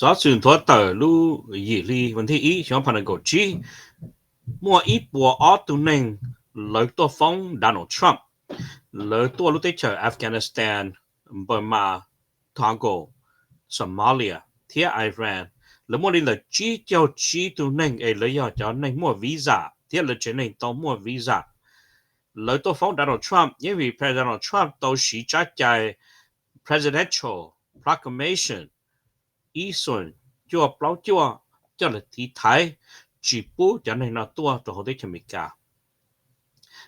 Xov xwm nthuav tawm lub yim hli vas thib ib xyoo ob phav nees nkaum tsib, muaj ib puas ob tug neeg lawv tuaj foob Donald Trump. Lawv tuaj lub teb chaws Afghanistan, Burma, Togo, Somalia thiab Iran. Lawv muaj li ntawm tsib caug tsib tug neeg es lawv yog cov neeg muaj visa thiab lawv tsev neeg tau muaj visa. Lawv tuaj foob Donald Trump yeej vim President Donald Trump tau siv tsab cai Presidential Proclamation ib xoom cuaj plaub cuaj coj los tiv thaiv tsis pub cov neeg no tuaj rau hauv teb chaws Amelikas.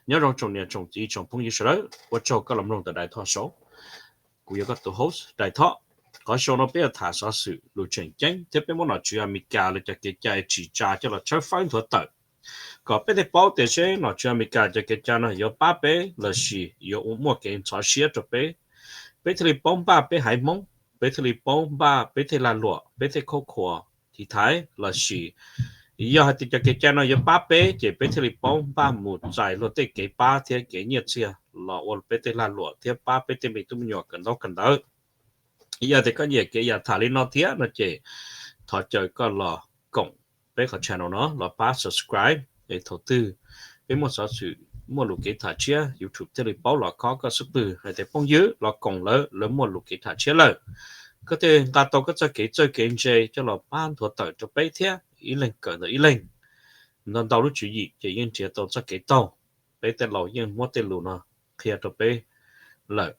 Nyob zoo tsoom niam tsoom txiv tsoom phooj ywg sawv daws, ua tsaug koj los mloog tawm Dais Thoj Show. Kuv yog koj tus host Dais Thoj. Qhov show no peb yuav tham xov xwm lus tseem ceeb thiab peb muab nom tswv Amelikas lawv cov kev cai tsim tsa coj los tshawb fawb nthuav tawm kom peb thiaj paub tias seb nom tswv Amelikas cov kev cai no yuav pab peb los sis yuav muaj kev ntxhov siab rau peb. Peb thiaj li paub npaj peb haiv Hmoob, peb thiaj li paub npaj peb tej lag luam, peb tej khuab khuas tiv thaiv los sis yog hais tias cov kev cai no yuav pab peb ces peb thiaj li paub npaj mus txais luag tej kev pab thiab kev nyiaj txiag los ua peb tej lag luam thiab pab peb tej me tub me nyuam kawm ntaub kawm ntawv. Yog tias koj nyiam kev yam tham li no thiab no ces thov caw koj los koom peb qhov channel no los pab subscribe es thaum twg peb muaj xov xwm muaj lus kev tham tshiab YouTube thiaj li paub los khob koj xub pwg hais tias phooj ywg los koom lawv, lawv muaj lus kev tham tshiab lawm. Koj thiaj nqa tau koj txoj kev txawj kev ntse coj los pab nthuav tawm rau peb thiab ib leeg kawm ntawm ib leeg. Ntau ntau lub tswv yim ces yeej nrhiav tau txoj kev taug. Peb tej laus yeej muab tej lus no qhia rau peb lawm.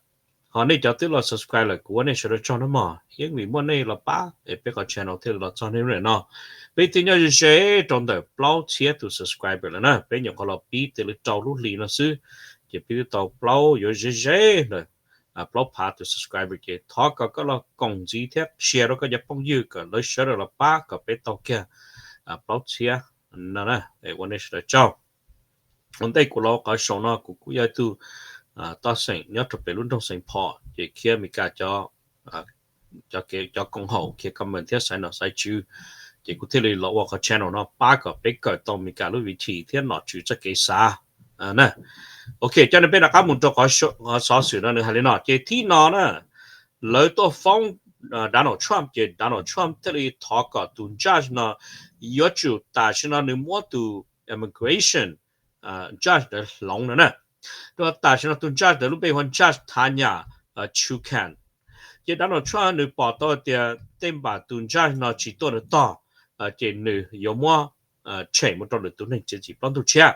Ho nej cov twb los subscribe lawm kuv ua nej sawv daws tsaug nawb mog, yeej vim muaj nej los pab es peb qhov channel thiaj li los txog nej lub no. Peb twb nyob ze ze rau ntawm plaub txhiab tus subscriber lawm na, peb nyuam qhuav los pib tej lub rau lub hli no xwb ces peb twb tau plaub yuav ze ze ntawm plaub phav tus subscriber ces thov kom koj los koom ntxiv thiab share rau koj cov phooj ywg kom lawv sawv daws los pab kom peb tau kiag plaub txhiab no na. Ua nej sawv daws tsaug. Ua ntej kuv los qhov show no kuv kuj yog ib tug toj xeem nyob rau pem lub nroog Xeev Phom ces khiav Amelikas cov cov koom haum khiav comment thiab xaiv nom xaiv tswv, ces kuv thiaj li los ua qhov channel no pab kom peb kawm tau Amelikas lub vib thim thiab nom tswv txoj kev xav na. Ok, coj nej peb rov qab mus rau qhov xov xwm no nws hais li no ces thib no na, lawv tuaj foob Donald Trump ces Donald Trump thiaj li thov kom tus judge no yuav tsum tam sim no nws muab tus immigration judge ntawd hloov no na. Rau tam sim no tus judge ntawd lub npe hu ua judge Tanya Chutkan. Ces Donald Trump nws pom tau tias tej npam tus judge no tsis tuaj nws tog, ces nws yuav muab tshem mus rau lwm tus neeg txiav txim plaub ntug tshiab.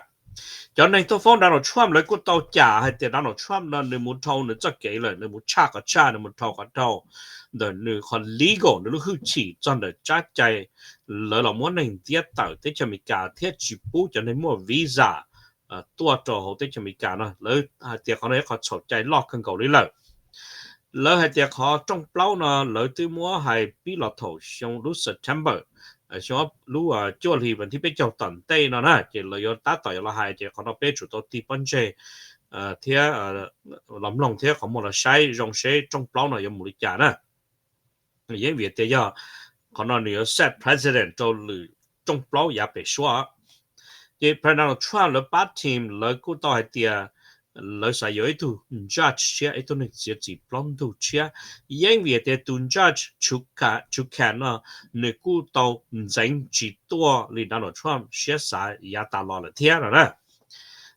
Cov neeg tuaj foob Donald Trump lawv kuj tau cam hais tias Donald Trump no nws mus dhau nws txoj kev lawm, nws mus tshaj qhov tshaj, nws mus dhau qhov dhau ntawm nws qhov legal, nws lub hwj chim txog ntawm tsab cai lawv los muab neeg ntiab tawm teb chaws Amelikas thiab tsis pub cov neeg muaj visa tuaj rau hauv teb chaws Amelikas no. Lawv hais tias qhov no yog qhov txhaum cai loj kawg nkaus li lawm. Lawv hais tias qhov rooj plaub no lawv twb muab hais pib los thaum xyoo lub September, xyoo lub cuaj hli vas thib peb caug tom ntej no na, ces lawv yuav tab tom yuav los hais ces qhov no peb tsum tau tig pob ntseg thiab los mloog thiab qhov muag los saib zoo seb rooj plaub no yuav mus li cas na. Yeej vim tias yog qhov no nws yuav set precedent rau lwm rooj plaub yav pem suab. Ces President Donald Trump lawv pab team lawv kuj tau hais tias lawv xav yuav ib tug judge tshiab, ib tug neeg txiav txim plaub ntug tshiab. Yeej vim tias tus judge Chutkan no nws kuj tau ntxeev tsis tuaj li Donald Trump siab xav yav tas los lawm thiab no na.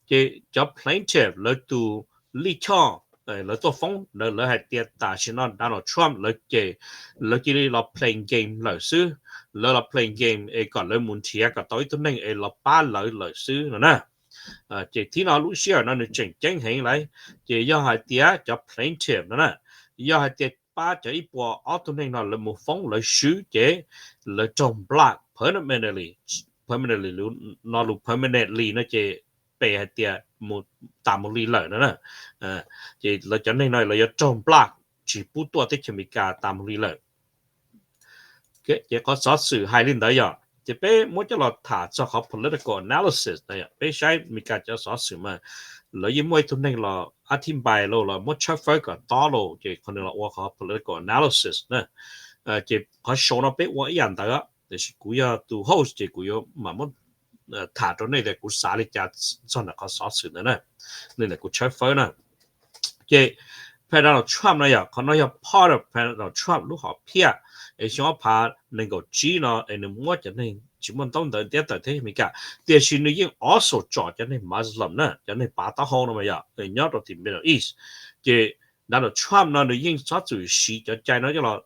Ces cov plaintiff lawv tus lij choj lawv tuaj foob ntawd lawv hais tias tam sim no Donald Trump lawv ces lawv cia li los play game lawm xwb. Lawv los play game es kom lawv mus nrhiav kom tau ib tug neeg es los pab lawv lawm xwb no na. Ces thib no lub sij hawm no nws tseem ceeb heev lawm, ces yog hais tias cov plaintiff no na, yog hais tias pab cov ib puas ob tug neeg no lawv mus foob lawv swb ces lawv raug block permanently. Permanently no lus permanently no ces pem hais tias mus tas mus li lawm no na. Ces lawv cov neeg no lawv yuav raug block tsis pub tuaj teb chaws Amelikas tas mus li lawm. Ces qhov xov xwm hais li ntawd yom, ces peb muab coj los tham txog qhov political analysis no, peb saib Amelikas cov xov xwm mas lawv yeej muaj ib tug neeg los a thib npai los los muab tshawb fawb kom tob los ces qhov nws los ua qhov political analysis na. Ces qhov show no peb ua ib yam ntawd, tiam sis kuv yog tus host ces kuv yuav mam muab tham rau nej tias kuv xav li cas txog ntawm qhov xov xwm ntawd na, li ntawm kuv tshawb fawb na. Ces President Donald Trump no yog qhov no yog part of President Donald Trump lub hom phiaj Es xyoo ob phav nees nkaum tsib no es nws muab cov neeg tsis muaj ntaub ntawv ntiab tawm thiab Amelikas, tiam sis nws yeej also tsom cov neeg Muslim na, cov neeg pav taub hau no mas yog nyob rau tim Middle East. Ces Donald Trump no nws yeej txhob txwm siv cov cai no coj los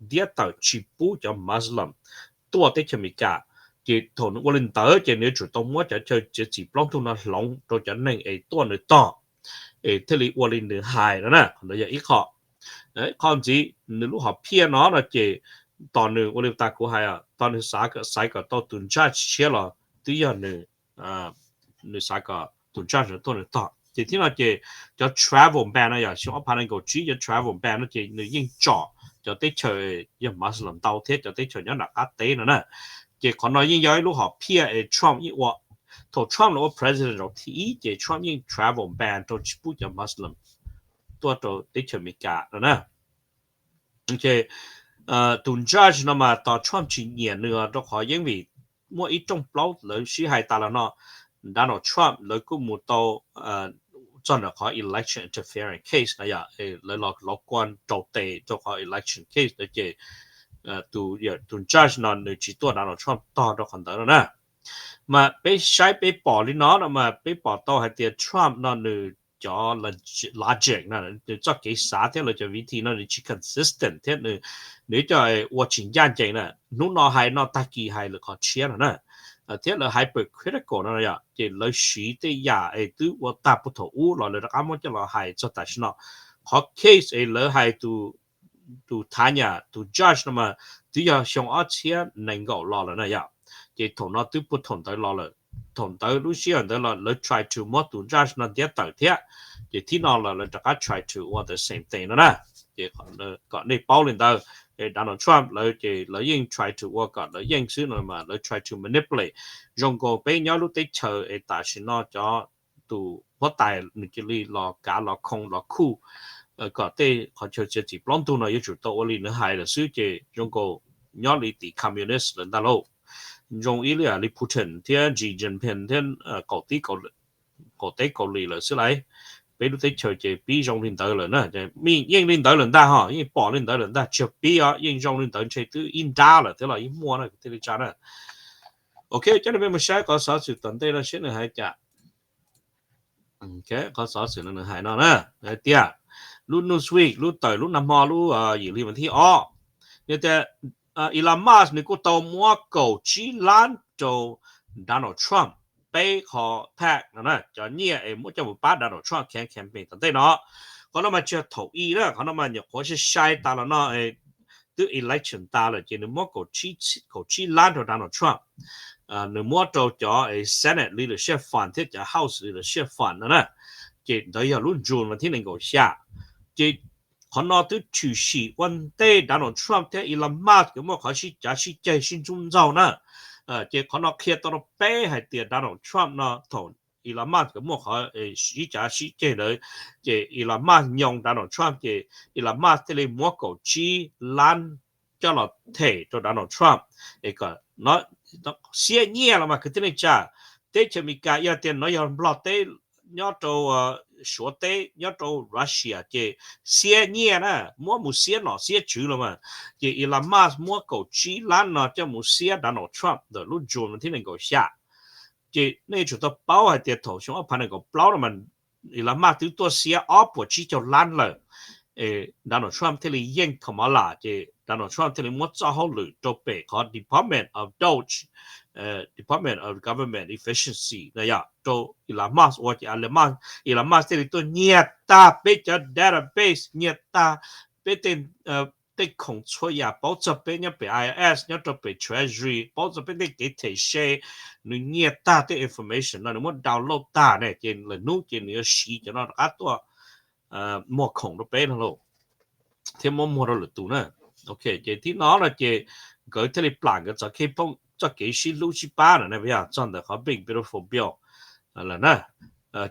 ntiab tawm tsis pub cov Muslim tuaj teb chaws Amelikas. Ces thaum nws ua li ntawd ces nws yuav tsum tau muab cov chaw txiav txim plaub ntug no hloov rau cov neeg es tuaj nws tog, es thiaj li ua li nws hais no na. Qhov ntawd yog ib qho. Qhov ntxiv nws lub hom phiaj no no ces tos nws ua li tas kuv hais, tos nws xaiv kom tau tus judge tshiab los twb yog nws, nws xaiv kom tus judge tuaj nws tog. Ces thiab no ces cov travel ban no yog xyoo ob phav nees nkaum tsib cov travel ban no ces nws yeej tsom cov teb chaws yog Muslim ntau thiab cov teb chaws nyob nram qab teb no na. Ces qhov no yeej yog ib lub hom phiaj es Trump yeej ua. Thaum Trump los ua president zaum thib ib ces Trump yeej travel ban rau tsis pub cov Muslim tuaj rau teb chaws Amelikas no na. Tus judge no mas tos Trump tsis nyiam nws rau qhov yeej vim muaj ib rooj plaub lawv sib hais tas los no Donald Trump lawv kuj mus tau txog ntawm qhov election interference case no yog lawv los kua rau tes rau qhov election case no ces tus judge no nws tsis tuaj Donald Trump tog rau qhov ntawd no na. Mas peb saib peb pom li no no mas peb pom tau hais tias Trump no nws cov logic no, nws txoj kev xav thiab lawv cov vim thi no nws tsis consistent thiab nws coj ua tsis ncaj ncees na. Hnub no hais no tag kis hais lwm qhov tshiab no na. Thiab lawv hypercritical no yog ces lawv siv tej yam es twb ua tag puag thaum ub los lawv rov qab muab coj los hais txog tam sim no. Qhov case es lawv hais tus thav nyam tus judge no mas twb yog xyoo ob txhiab nees nkaum los lawm na yom. Ces thaum no twb puag thaum ntawd los lawm. Thaum ntawd lub sij hawm ntawd los lawv try to muab tus judge no ntiab tawm thiab. Ces thib no los lawv rov qab try to ua the same thing no na. Ces kom nej paub li ntawd, Donald Trump lawv ces lawv yeej try to ua kom lawv yeej xwb no mas lawv try to manipulate. Zoo nkaus peb nyob lub teb chaws es tam sim no cov tus huab tais nws cia li los kav los khoo los khuj kom tej qhov chaw txiav txim plaub ntug no yuav tsum tau ua li nws hais lawm xwb ces zoo nkaus nyob li tim communist lawm ntag lauj. Zoo ib li li Putin thiab Xi Jinping thiab qaum teb Kaus Lim lawm xwb lauj. Peb lub teb chaws ces pib zoo li ntawd lawm na. Yeej li ntawd lawm ntag ho, yeej pom li ntawd lawm ntag, tsis yog pib os, yeej zoo li ntawd ntshe twb ib nrab lawm thiab los ib muaj na kwv tij neej tsa na. Ok, cov nej peb mus saib qhov xov xwm tom ntej no seb nws hais cas. Qhov xov xwm no nws hais no na, hais tias lub Newsweek lub tawm lub nag hmo lub yim hli vas thib ob, nws tias Elon Musk nws kuj tau muab kaum tsib lab rau Donald Trump peb qho pac no na, cov nyiaj es muab coj mus pab Donald Trump campaign tom ntej no. Qhov no mas tsis yog thaum ub na, qhov no mas nyuam qhuav sai sai tas los no twb election tas lawm ces nws muab kaum tsib lab rau Donald Trump. Nws muab rau cov Senate leadership fund thiab cov House leadership fund no na. Ces ntawd yog lub June vas thib nees nkaum xya. Ces qhov no twb tshwm sim ua ntej Donald Trump thiab Elon Musk nkawd muaj qhov sib cav sib ceg sib ntxub ntxaug na. Ces qhov no qhia tau rau peb hais tias Donald Trump no thaum Elon Musk nkawd muaj qhov sib cav sib ceg ntawd, ces Elon Musk nyoo Donald Trump ces Elon Musk thiaj li muab kaum tsib lab coj los them rau Donald Trump es kom xiab nyiaj los mas kwv tij neej tsa. Teb chaws Amelikas yog tias no yog Nplog teb, nyob rau Suav teb, nyob rau Russia ces xiab nyiaj na, muab mus xiab nom xiab tswv los mas. Ces Elon Musk muab kaum tsib lab no coj mus xiab Donald Trump ntawm lub June vas thib nees nkaum xya. Ces nej yuav tsum tau paub hais tias thaum xyoo ob phav nees nkaum plaub no mas Elon Musk twb tuaj xiab ob puas tsib caug lab lawm. Donald Trump thiaj li yeej Kamala, ces Donald Trump thiaj li muab txoj hauj lwm rau pem qhov Department of Doge, Department of Government Efficiency no yog rau Elon Musk ua ces Elon Musk thiaj li tuaj nyiag tag peb cov database, nyiag tag peb tej tej khoom txhua yam paub txog peb nyob pem I R S, nyob rau pem Treasury, paub txog peb tej kev them se, nws nyiag tag tej information no nws muab download tag ne, ces lwm hnub ces nws yuav siv cov no rov qab tuaj muag khoom rau peb no lauj, thiab muab muag rau lwm tus na. Ok, ces thib no no ces nkawd thiaj li plam nkawd txoj kev poob txoj kev sib hlub sib pab no na, yog txog ntawm qhov Big Beautiful Bill lawm na.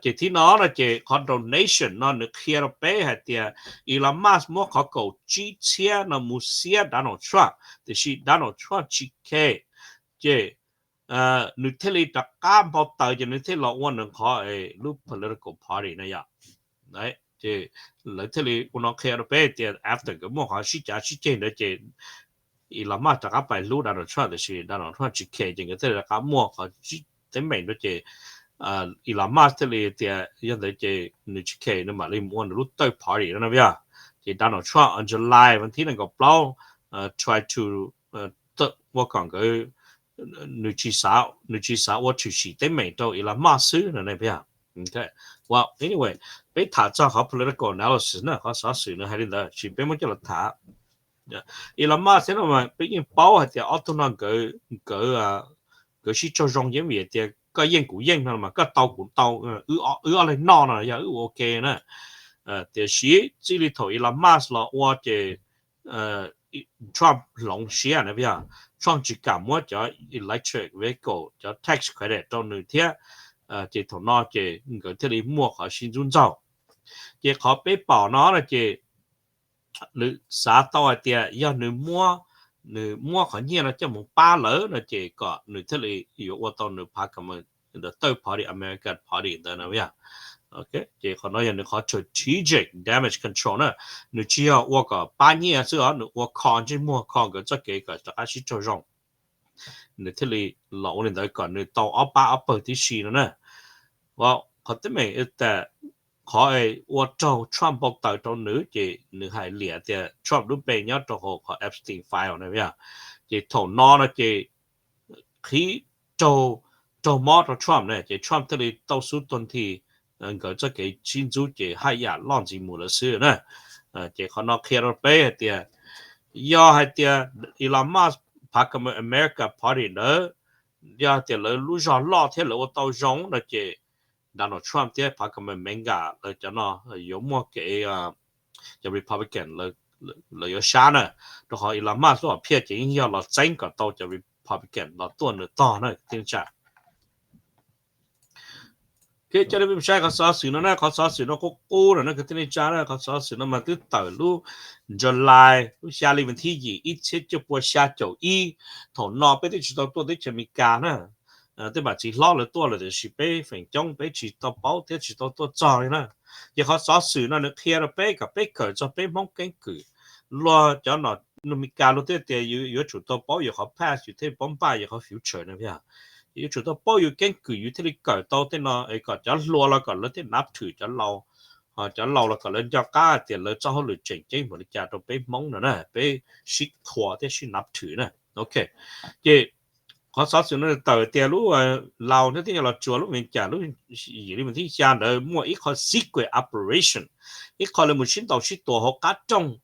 Ces thib no no ces qhov donation no nws qhia rau peb hais tias Elon Musk muab qhov kaum tsib txhiab no mus xiab Donald Trump, tiam sis Donald Trump tsis care, ces nws thiaj li rov qab npau taws ces nws thiaj los ua nws qhov lub political party no yom. Ces lawv thiaj li ua no qhia rau peb tias after nkawd muaj qhov sib cav sib ceg ntawd ces Elon Musk rov qab pais hlub Donald Trump tiam sis Donald Trump tsis khe ces nkawd thiaj li rov qab muaj qhov teeb meem rau ces Elon Musk thiaj li tias yog ntawd ces nws tsis khe nws mam li mus ua nws lub third party no yog. Ces Donald Trump on July vas thib nees nkaum plaub try to ua kom nkawd nws tsis xav ua tshwm sim teeb meem rau Elon Musk xwb no ne. Well, anyway, peb tham txog qhov political analysis na, qhov xov xwm nws hais li ntawd tsis peb muab coj los tham. Elon Musk thiab no mas peb yeej paub hais tias ob tug no nkawd nkawd sib raug zoo yeej vim tias koj yeej kuv yeej no mas koj tau kuv tau, wb ob leeg noj no yog wb ua ok na. Tiam sis txij li thaum Elon Musk los ua ces Trump hloov siab na, yog Trump tsis kam muab cov electric vehicle cov tax credit rau nws thiab, ces thaum no ces nkawd thiaj li muaj qhov sib ntxub ntxaug. Ces qhov peb pom no no ces nws xav tau hais tias yog nws muab, nws muab qhov nyiaj no coj mus pab lawv no ces kom nws thiaj li yuav ua tau nws phav kom third party American party ntawd na. Ces qhov no yog nws qhov strategic damage control na, nws tsis yog ua kom pab nyiaj xwb os, nws ua kho ntsej muag kho nkawd txoj kev kom rov qab sib raug zoo. Nws thiaj li los ua li ntawd kom nws tau ob pab ob pawg tib si no na. Qhov teeb meem tas qhov ua raug Trump npau taws rau nws ces nws hais liam tias Trump lub npe nyob rau hauv qhov Epstein file na. Ces thaum no no ces qhib raug, raug mob rau Trump na ces Trump thiaj li tau xub tuag nthi, nkawd txoj kev sib ntxub ces haj yam loj ntxiv mus lawm xwb na. Ces qhov no qhia rau peb hais tias yog hais tias Elon Musk phav kom America Party ntawd yog tias lawv lub zog loj thiab lawv ua tau zoo no ces Donald Trump thiab phav kom America lawv cov no yuav muaj kev, cov Republican lawv yuav sab na, rau qhov Elon Musk lub hom phiaj ces yeej yog los txeeb kom tau cov Republican los tuaj nws tog na kwv tij neej tsa. Ces coj nej saib qhov xov xwm no na, qhov xov xwm no qub qub no na kwv tij neej tsa na, qhov xov xwm no mas twb tawm lub July lub xya li vas thib yim ib txhiab cuaj pua xya caum ib. Thaum no peb twb tsis tau tuaj teb chaws Amelikas na, tej mam txiv hlob lawv tuaj lawm tiam sis peb feem coob peb tsis tau paub thiab tsis tau tuaj txog li na. Ces qhov xov xwm no nws qhia rau peb kom peb kawm txog peb Hmoob keeb kwm. Luag cov no, Amelikas luag thiaj tias yus yuav tsum tau paub yus qhov past yus thiaj paub npaj yus qhov future na. Yus yuav tsum tau paub yus keeb kwm yus thiaj li kawm tau tej no es kom cov hluas los kom lawv thiaj nab thwm cov laus, cov laus los kom lawv nco qab tias lawv txoj hauj lwm tseem ceeb npaum li cas rau peb Hmoob no na, peb sib qhuas thiab sib nab thwm na. Ok, ces qhov xov xwm no tawm tias lub Laus thiab tij Los Tsuas lub Vias Cas lub yim li vas thib xya ntawd muaj ib qho secret operation, ib qho lawv mus sib ntaus sib tua hauv qab rooj,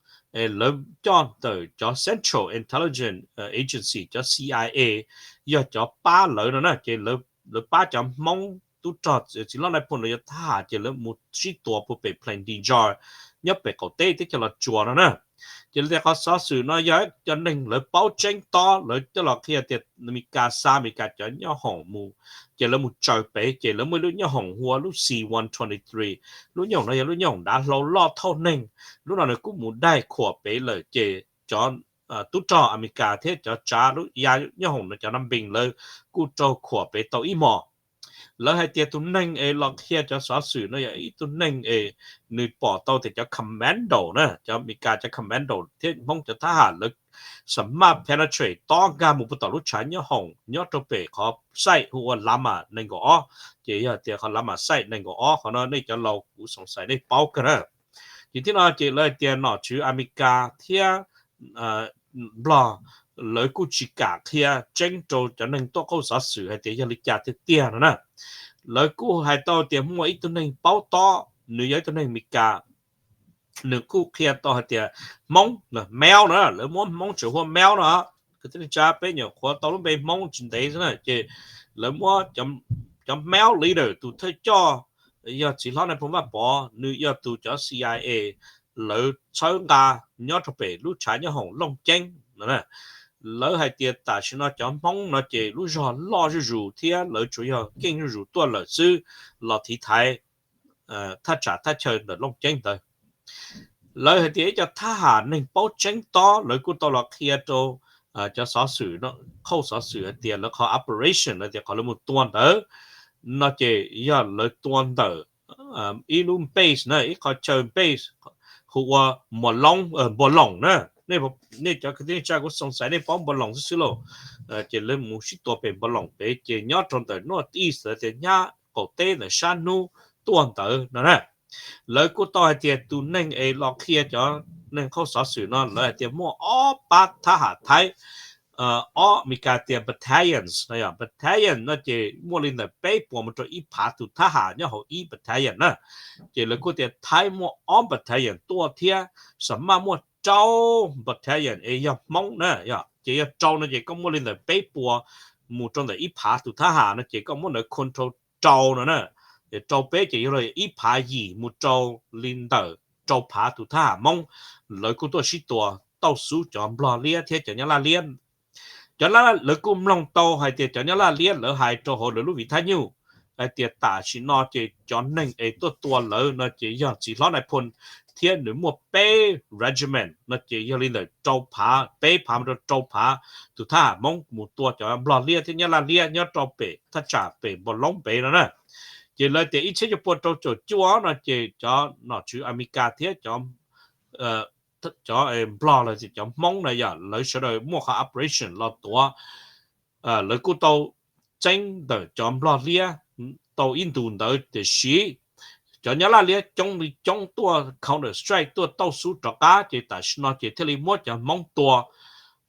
lawv coj ntawm cov Central Intelligence Agency, cov C I A, yog cov pab lawv no na, ces lawv pab cov Hmoob tub rog txiv hlob Nais Phoo lawv yuav thab ham ces lawv mus sib tua puag pem Plain Dinjar nyob pem qaum teb teb chaws Los Tsuas no na. Ces lawv tias qhov xov xwm no yog cov neeg lawv paub tseeb tob lawv coj los qhia tias Amelikas xa Amelikas cov nyoob hoom mus, ces lawv mus tsaws pem ces lawv muaj ib lub nyoob hoom hu ua lub C one twenty-three. Lub nyoob hoom no yog lub nyoob hoom dav hlau loj thauj neeg. Lub no nws kuj mus daig khuam pem lawm ces cov tub rog Amelikas thiab cov tsav lub ya nyoob hoom no cov Nam Npees lawv kuj raug khuam pem tau ib hmos. Lawv hais tias tus neeg es los qhia cov xov xwm no yog ib tug neeg es nws pom tau tias cov commando na, cov Amelikas cov commando thiab Hmoob cov thab ham lawv xa maj penetrate tob nkag mus puag tom lub tshav nyoob hoom nyob rau pem qhov site hu ua Lama nees nkaum ob. Ces yog tias qhov Lama site nees nkaum ob qhov no nej cov laus kuv xoov xais nej paub kawg na. Ces thiab no ces lawv hais tias nom tswv Amelikas thiab Nplog lawv kuj tsis kam qhia tseeb rau cov neeg tuaj qauj xov xwm hais tias yog li cas tiag tiag no na. Lawv kuj hais tau tias muaj ib tug neeg paub tob, nws yog ib tug neeg Amelikas, nws kuj qhia tau hais tias Hmoob, Hmoob na, lawv muab Hmoob tseem hu ua Hmoob no, kwv tij neej tsa peb nyuam qhuav tau lub npe Hmoob tsis ntev xwb na, ces lawv muab cov Hmoob leader tus thawj coj yog txiv hlob Nais Phoo Vaj Pov, nws yog tus cov C I A lawv txhawb nqa nyob rau pem lub tshav nyoob hoom Looj Ceeb no. Lawv hais tias tam sim no cov Hmoob no ces lub zog loj zuj zus thiab lawv tsuas yog keej zuj zus tuaj lawm xwb, los thiv thaiv thaj tsam thaj chaw ntawm Looj Ceeb ntawd. Lawv hais tias ib co thab ham neeg paub tseeb tob lawv kuj tau los qhia rau cov xov xwm, qhauj xov xwm hais tias lawv qhov operation, lawv tias qhov lawv mus tua ntawd no ces yog lawv tua ntawm ib lub base na, ib qho chaw base hu ua Npua Loos, Npua Loos na. Nej cov kwv tij neej tsa kuv xoo xais nej paub Npaloos xwb xwb lauj. Ces lawv mus sib tua pem Npaloos pem ces nyob rau ntawm North East tias nyab qaum teb ntawm sab hnub tuaj ntawd no na. Lawv kuj tau hais tias tus neeg es los qhia cov neeg qhauj xov xwm no lawv hais tias muaj ob pab thab ham Thaib, ob Amelikas tias battalions no yog battalion no ces muaj li ntawm peb puas mus rau ib phav tus thab ham nyob hauv ib battalion na. Ces lawv kuj tias Thaib muaj ob battalion tuaj thiab, xam maj muaj rau battalion es yog Hmoob na, ces yog rau no ces koj muaj li ntawm peb puas mus rau ntawm ib phav tus thab ham no ces koj muab ntawd control rau no na. Rau peb ces yog ib phav yim mus rau li ntawm rau phav tus thab ham Hmoob. Lawv kuj tuaj sib tua tauj xub cov Nplog liab thiab cov Nyab Laj liab. Cov lawv kuj mloog tau hais tias cov Nyab Laj liab lawv hais rau hauv lawv lub viv thab nyuj hais tias tam sim no ces cov neeg es tuaj tua lawv no ces yog txiv hlob Nais Phoo thiab nws muaj peb regiment no ces yog li ntawm rau phav, peb phav mus rau rau phav tus thab ham Hmoob mus tua cov Nplog liab thiab Nyab Laj liab nyob rau pem thaj tsam pem Npaloos pem no na. Ces lawv tias ib txhiab cuaj pua rau caum cuaj no ces cov nom tswv Amelikas thiab cov cov Nplog los cov Hmoob na yog lawv sawv daws muaj qhov operation los tuav. Lawv kuj tau txeeb ntawm cov Nplog liab tau ib ntus ntawd tiam sis cov Nyab Laj liab coob li coob tuaj Counter Strike tuaj tauj xub rov qab ces tam sim no ces thiaj li muab cov Hmoob tua.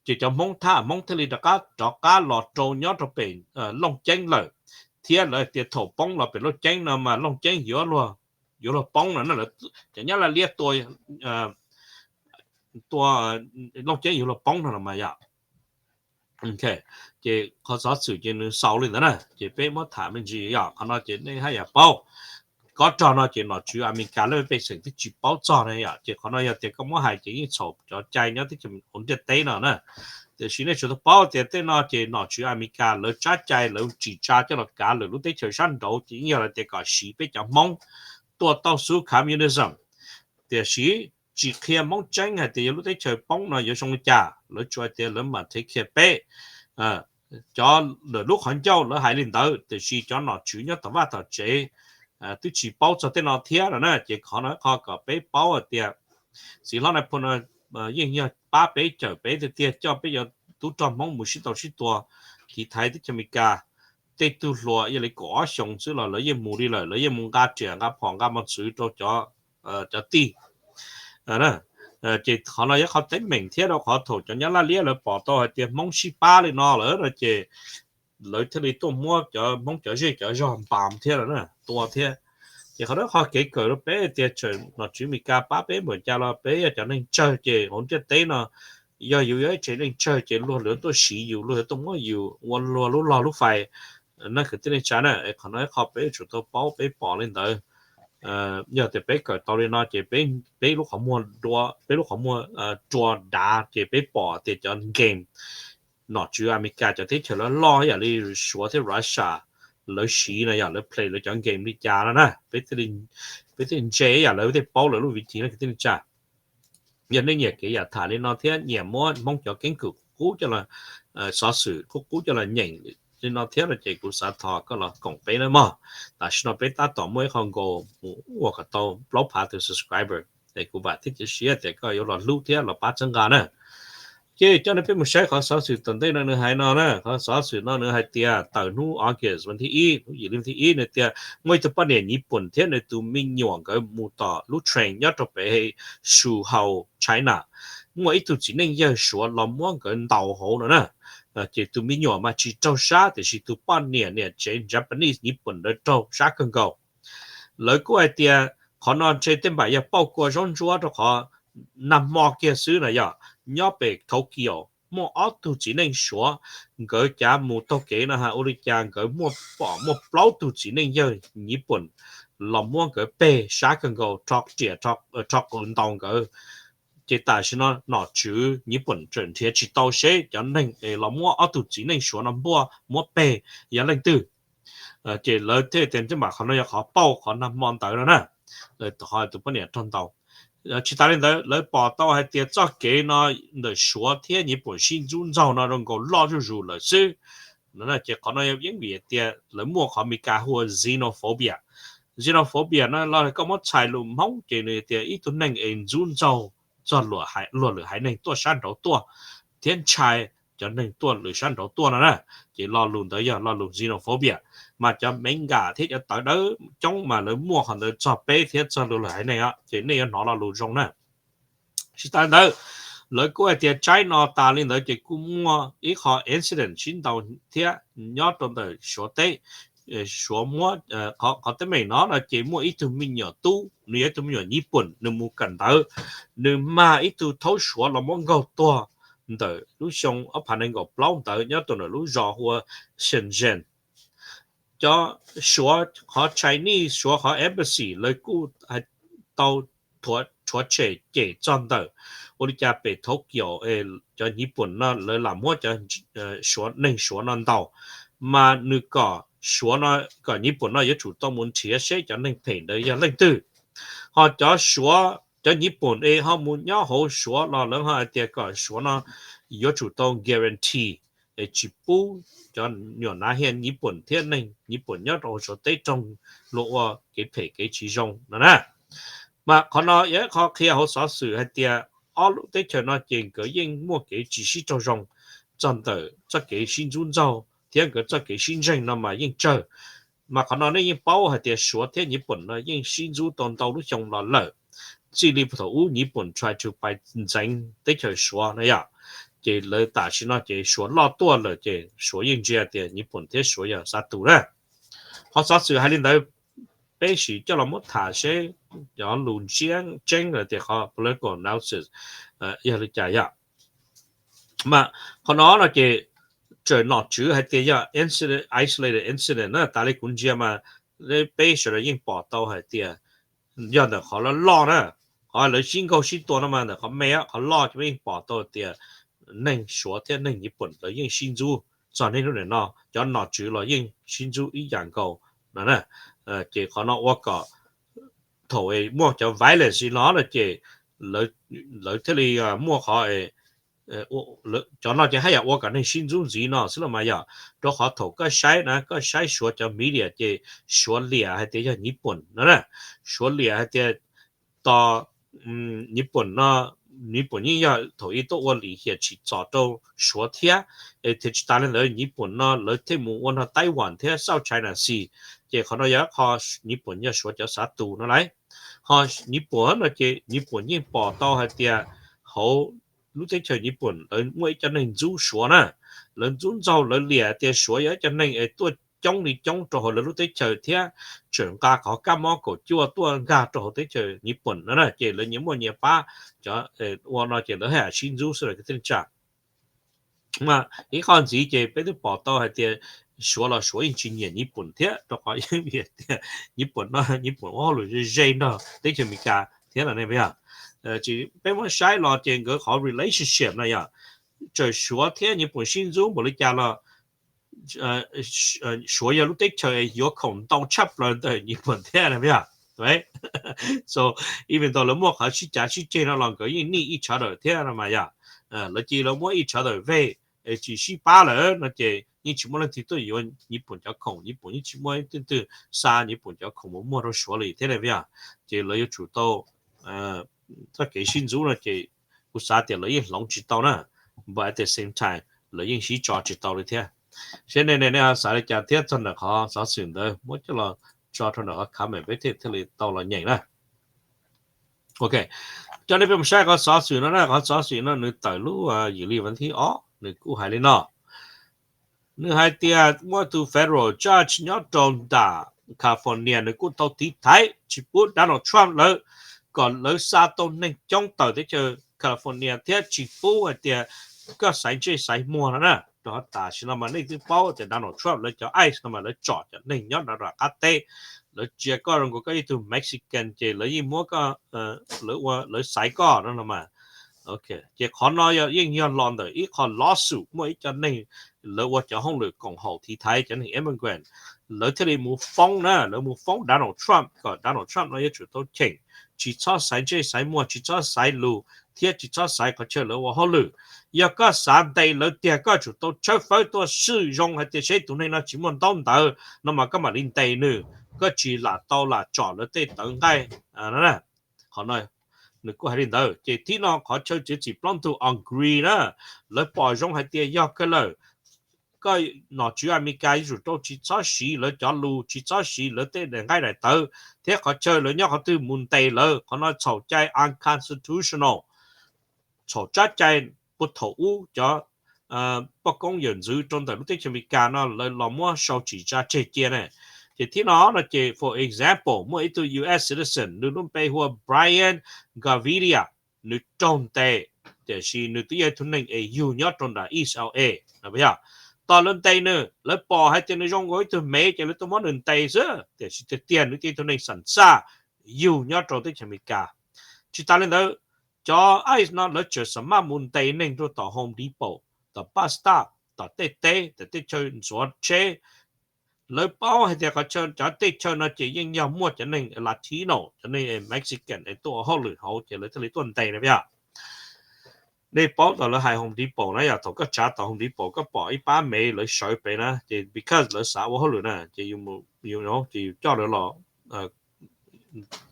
Ces cov Hmoob thab Hmoob thiaj li rov qab rov qab los rau nyob rau pem Looj Ceeb lawm. Thiab lawv tias thaum poob los pem Looj Ceeb no mas Looj Ceeb yuav luag, yuav luag poob no, cov Nyab Laj liab tua, tua Looj Ceeb yuav luag poob no los mas yom. Ces qhov xov xwm ces nws xaus li ntawd na ces peb muab tham me ntsis yom, qhov no ces nej haj yam paub. Kob rog no ces nom tswv Amelikas lawv pej xeem twb tsis paub txog na yom, ces qhov no yog tias koj muab hais ces yeej txhaum cov cai nyob teb chaws hauv ntiaj teb no na. Tiam sis nej tsum tau paub tias tej no ces nom tswv Amelikas lawv tsab cai lawv tsim tsa coj los kav lwm lub teb chaws sab nraud ces yeej yog lawv tias kom siv peb cov Hmoob tuaj tauj xub communism. Tiam sis tsis qhia Hmoob tseeb hais tias yog lub teb chaws poob no yuav zoo li cas, lawv tsuas hais tias lawv mam thev khiav peb cov lwm lub qhov ncauj lawv hais li ntawd, tiam sis cov nom tswv nyob tom vaj tom tsev twb tsis paub txog tej no thiab no na. Ces qhov no qhov kom peb paub hais tias txiv hlob Nais Phoo no yeej yog pab peb cawm peb tiag tiag, coj peb cov tub rog Hmoob mus sib tau sib tua tiv thaiv teb chaws Amelikas. Tej tug hluas ib yam li kaum ob xyoos xwb los lawv yeej mus li lawm, lawv yeej mus nqa riam nqa phom nqa mos txwv rau cov tij. Ces qhov no yog qhov teeb meem thiab rau qhov thaum cov Nyab Laj liab lawv pom tau hais tias Hmoob sib pab li no lawm no ces lawv thiaj li tuaj muab cov Hmoob cov zej cov zog npas thiab lawm na, tua thiab. Ces qhov no qhov kev kawm rau peb tias tseem nom tswv Amelikas pab peb npaum cas los peb yog cov neeg tsawg ces hauv ntiaj teb no yog yus yog ib tsev neeg tsawg ces luag lawv tuaj siv yus, luag yuav tuaj muab yus ua luag lub log lub fais. Na kwv tij neej tsa na, qhov no ib qho peb tsum tau paub peb pom li ntawd. Yog tias peb kawm tau li no ces peb lub qhov muag, peb lub qhov muag rua dav ces peb pom tias cov game nom tswv Amelikas cov teb chaws loj loj yam li Suav thiab Russia lawv siv no yog lawv play lawv cov game li cas no na, peb thiaj ntse yam lawv thiaj paub lawv lub viv thim na kwv tij neej tsa. Yog nej nyiam kev yam tham li no thiab nyiam muab Hmoob cov keeb kwm qub coj los, xov xwm qub qub coj los nyeem li no thiab no ces kuv xav thov koj los koom peb na mog. Tam sim no peb tab tom muaj ib qho nkaus mus ua kom tau plaub phav tus subscriber, es kuv vam thiab cia siab tias koj yuav los hlub thiab los pab txhawb nqa na. Ces coj nej peb mus saib qhov xov xwm tom ntej no nws hais no na, qhov xov xwm no nws hais tias tawm hnub August vas thib ib, hnub yim li vas thib ib nws tias muaj ib tug poj niam Nyij Pooj thiab nws tus me nyuam nkawd mus tom lub train nyob rau pem Suzhou, China. Muaj ib tug txiv neej yawg Suav los muab nkawd ntaus hauv no na. Ces tus me nyuam mas tsis raug sab tiam sis tus poj niam niam tsev Japanese Nyij Pooj ntawd raug sab kawg nkaus. Lawv kuj hais tias qhov no ntshe tej npam yog pauj kua zaub ntsuab rau qhov nag hmo kiag xwb na yom, nyob pem Tokyo muaj ob tug txiv neej Suav nkawd cav mus taug kev no ha ua li cas nkawd muaj pom muaj plaub tug txiv neej yawg Nyij Pooj los muab nkawd peg sab kawg nkaus, rho riam rho qws ntaus nkawd. Ces tam sim no nom tswv Nyij Pooj tseem nrhiav tsis tau seb cov neeg es los muab ob tug txiv neej Suav no npuaj muab peg yog leej twg. Ces lawv thiaj tias tej npam qhov no yog qhov pauj qhov nag hmo ntawd no na, qhov tus poj niam raug ntaus. Tsis tas li ntawd lawv pom tau hais tias txoj kev no ntawm Suav thiab Nyij Pooj sib ntxub ntxaug no zoo nkaus loj zuj zus lawm xwb. Ces qhov no yeej vim tias lawv muaj qhov Meskas hu ua xenophobia. Xenophobia no los koj muab txhais lus Hmoob ces nws tias ib tug neeg es ntxub ntxaug txog luag lwm haiv neeg tuaj sab nraud tuaj thiab ntshai cov neeg tuaj lwm sab nraud tuaj no na. Ces lo lus ntawd yog lo lus xenophobia. Mas cov Mev Kas thiab cov tawv dawb coob mas lawv muaj qhov ntawd txog peb thiab txog luag lwm haiv neeg, ces nej yuav hnov lo lus zoo na. Tsis tas ntawd, lawv kuj hais tias tsaib no tas li ntawd ces kuj muaj ib qho incident sib ntaus thiab nyob rau ntawm Suav teb. Suav muab qhov teeb meem no no ces muaj ib tug me nyuam tub, nws yog ib tug me nyuam Nyij Pooj, nws mus kawm ntawv, nws mag ib tug thaub Suav los muab nkaug tuag ntawm lub xyoo ob phav nees nkaum plaub ntawd nyob rau ntawm lub zos hu ua Shenzhen. Cov Suav qhov Chinese, Suav qhov embassy lawv kuj tau rhuav tshem cem txog ntawm ua li cas pem Tokyo, cov Nyij Pooj no lawv lam muab cov Suav, neeg Suav no ntaus, mas nws kom Suav no, kom Nyij Pooj no yuav tsum tau mus nrhiav seb cov neeg phem ntawd yog leej twg. Ho cov Suav, cov Nyij Pooj es ho mus nyob hauv Suav los lawv ho hais tias kom Suav no yuav tsum tau guarantee es tsis pub cov nyuam nav hia Nyij Pooj thiab neeg Nyij Pooj nyob rau hauv Suav teb roog luag ua kev phem kev tsis zoo no na. Mas qhov no yog ib qho qhia hauv xov xwm hais tias ob lub teb chaws no ces nkawd yeej muaj kev tsis sib raug zoo txog ntawm txoj kev sib ntxub ntxaug thiab nkawd txoj kev sib ntseeg no mas yeej tsawg. Mas qhov no nej yeej paub hais tias Suav thiab Nyij Pooj no yeej sib ntxub tau ntau lub xyoo los lawm, txij li thaum ub Nyij Pooj try to pais ntxeev teb chaws Suav na yom. Ces lawv tam sim no ces Suav loj tuaj lawm ces Suav yeej ntsia tias Nyij Pooj thiab Suav yog xav tus na. Qhov xov xwm hais li ntawd, peb sim coj los muab tham seb cov lus tseeb los tias qhov political analysis yog li cas yom. Mas qhov no no ces tseem nom tswv hais tias yog incident, isolated incident na, tas li kuv ntsia mas peb sawv daws yeej pom tau hais tias yog ntawm qhov loj loj na, qhov lawv sib nkaug sib tua no mas ntawm qhov me, qhov loj ces peb yeej pom tau tias neeg Suav thiab neeg Nyij Pooj lawv yeej sib ntxub txog niaj hnub nim no, cov nom tswv los yeej sib ntxub ib yam nkaus no na. Ces qhov no ua kom thaum muaj cov violence li no no ces lawv thiaj li muaj qhov, cov no ces haj yam ua kom neeg sib ntxub ntxiv no xwb los mas yom. Rau qhov thaum koj saib na, koj saib Suav cov media ces Suav liam hais tias yog Nyij Pooj no na. Suav liam hais tias tos Nyij Pooj no, Nyij Pooj yeej yog thaum ub tuaj ua lim hiam tsim txom rau Suav thiab. Es thiaj tsis tas li ntawd Nyij Pooj no lawv thiaj mus ua nrog Taiwan thiab South China Sea, ces qhov no yog qho Nyij Pooj yog Suav cov xav tus no lauj. Ho Nyij Pooj no ces Nyij Pooj yeej pom tau hais tias hauv lub teb chaws Nyij Pooj lawv muaj ib co neeg ntxub Suav na, lawv ntxub ntxaug lawv liam tias Suav yog ib co neeg es tuaj coob li coob rau hauv lawv lub teb chaws thiab tseem nqa qhov kab mob kaum cuaj tuaj nkag rau hauv teb chaws Nyij Pooj no na, ces lawv nyias muaj nyias pab cov ua no ces lawv haj yam sib ntxub xwb los kwv tij neej tsa. Mas ib qho ntxiv ces peb twb pom tau hais tias Suav los Suav yeej tsis nyiam Nyij Pooj thiab, rau qhov yeej vim tias Nyij Pooj no Nyij Pooj ua hauj lwm ze ze nrog teb chaws Amelikas thiab no ne yog. Peb muab saib los ces nkawd qhov relationship no yog txawm Suav thiab Nyij Pooj sib ntxub npaum li cas los Suav yog lub teb chaws yuav khoom ntau tshaj plaws ntawm Nyij Pooj thiab no yog. So even though lawv muaj qhov sib cav sib ceg no los nkawd yeej nij each other thiab no mas yog. Lawv cia lawv muab each other vej, tsis sib pab lawm no ces yeej tsis muaj leej twg tuaj yuav Nyij Pooj cov khoom, Nyij Pooj yeej tsis muaj leej twg xa Nyij Pooj cov khoom mus muag rau Suav li thiab ne yog. Ces lawv yuav tsum tau txoj kev sib ntxub no ces kuv xav tias lawv yeej hloov tsis tau na, but at the same time lawv yeej sib tso tsis tau li thiab. Seb nej, nej xav li cas thiab txog ntawm qhov xov xwm ntawd, muab coj los tso rau ntawm qhov comment peb thiaj thiaj li tau los nyeem na. Ok, coj nej peb mus saib qhov xov xwm no na. Qhov xov xwm no nws tawm lub yim li vas thib ob, nws kuj hais li no. Nws hais tias muaj tus federal judge nyob rau nram California nws kuj tau tiv thaiv tsis pub Donald Trump lawv kom lawv xa tau neeg coob tawm teb chaws California thiab tsis pub hais tias koj xaiv ntsej xaiv muag no na. Rau qhov tam sim no mas nej twb paub tias Donald Trump lawv cov ice no mas lawv tsom cov neeg nyob nram qab teb, lawv tsia koj zoo nkaus koj ib tug Mexican ces lawv yeej muab koj, lawv ua lawv xaiv koj no no mas. Ok, ces qhov no yeej yog los ntawm ib qho lawsuit muaj ib co neeg lawv ua cov hauj lwm koom haum tiv thaiv cov neeg immigrant, lawv thiaj li mus foob na, lawv mus foob Donald Trump kom Donald Trump no yuav tsum tau cheem, tsis txhob xaiv ntsej xaiv muag, tsis txhob xaiv lus thiab tsis txhob xaiv qhov chaw lawv ua hauj lwm. Yog koj xav ntes lawv tiag koj tsum tau tshawb fawb tuaj swj zoo hais tias seb tus neeg no tsis muaj ntaub ntawv no mas koj mam li ntes nws, koj tsis lam tau lam tsom lawv tej tawv nqaij. Qhov no Nws kuj hais li ntawd. Ces thib no qhov chaw txiav txim plaub ntug on Green na, lawv pom zoo hais tias yog kawg lawm, koj nom tswv Amelikas yuav tsum rau tsis txhob siv lawv cov lus, tsis txhob siv lawv tej daim nqaij daim tawv, thiab qhov chaw lawv nyob qhov twg mus ntes lawv, qhov no txhaum cai unconstitutional, txhaum tsab cai puag thaum ub cov poj koob yawm ntxwv rau ntawm lub teb chaws Amelikas no lawv los muab sau tsim tsa tseg cia na. Ces thib no no ces for example muaj ib tug U S citizen nws lub npe hu ua Brian Gaviria, nws raug ntes, tiam sis nws twb yog ib tug neeg es yug nyob rau nram East L A no yog. Tos lawv ntes nws, lawv pom hais tias nws zoo nkaus ib tug mev ces lawv tuaj muab nws ntes xwb, tiam sis tiag tiag nws twb yog ib tug neeg xam xaj yug nyob rau teb chaws Amelikas. Tsis tas li ntawd, cov ice no lawv tseem xam maj mus ntes neeg rau tom Home Depot, tom bus stop, tom tej teb, tom tej chaw ntxuav tsheb. Lawv paub hais tias qhov chaw, cov tej chaw no ces yeej yog muaj cov neeg Latino, cov neeg Mexican es tuaj ua hauj lwm hauv ces lawv thiaj li tuaj ntes na yog. Nej paub tau lawv hais Home Depot na yog, thaum koj tsav tom Home Depot koj pom ib pab mev lawv sawv pem na ces because lawv xav ua hauj lwm na ces yus, ces yus coj lawv los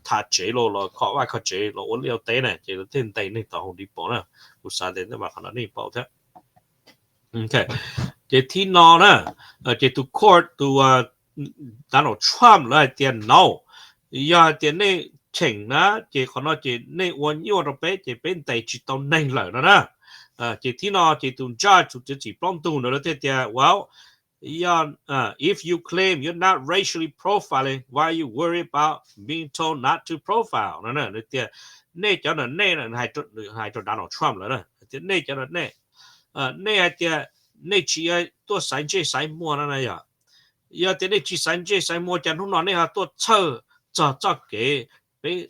tham tsev los, los kho vaj kho tsev los ua liaj ua teb na ces lawv thiaj ntes neeg tom Home Depot na. Kuv xav tias tej mas qhov no nej paub thiab. Ces thib no na, ces tus court, tus Donald Trump lawv hais tias no, yog hais tias nej cheem na ces qhov no ces nej ua nyuaj rau peb ces peb ntes tsis tau neeg lawm no na. Ces thib no ces tus judge, tus txiav txim plaub ntug ntawd lawv thiaj tias well, yog if you claim you're not racially profiling, why are you worried about being told not to profile no na. Nws tias nej cov no nej, hais rau Donald Trump lawm na, tias nej cov no nej, nej hais tias nej tsis tuaj xaiv ntsej xaiv muag no na yog. Yog tias nej tsis xaiv ntsej xaiv muag cas hnub no nej ho tuaj txhawj txog txoj kev peb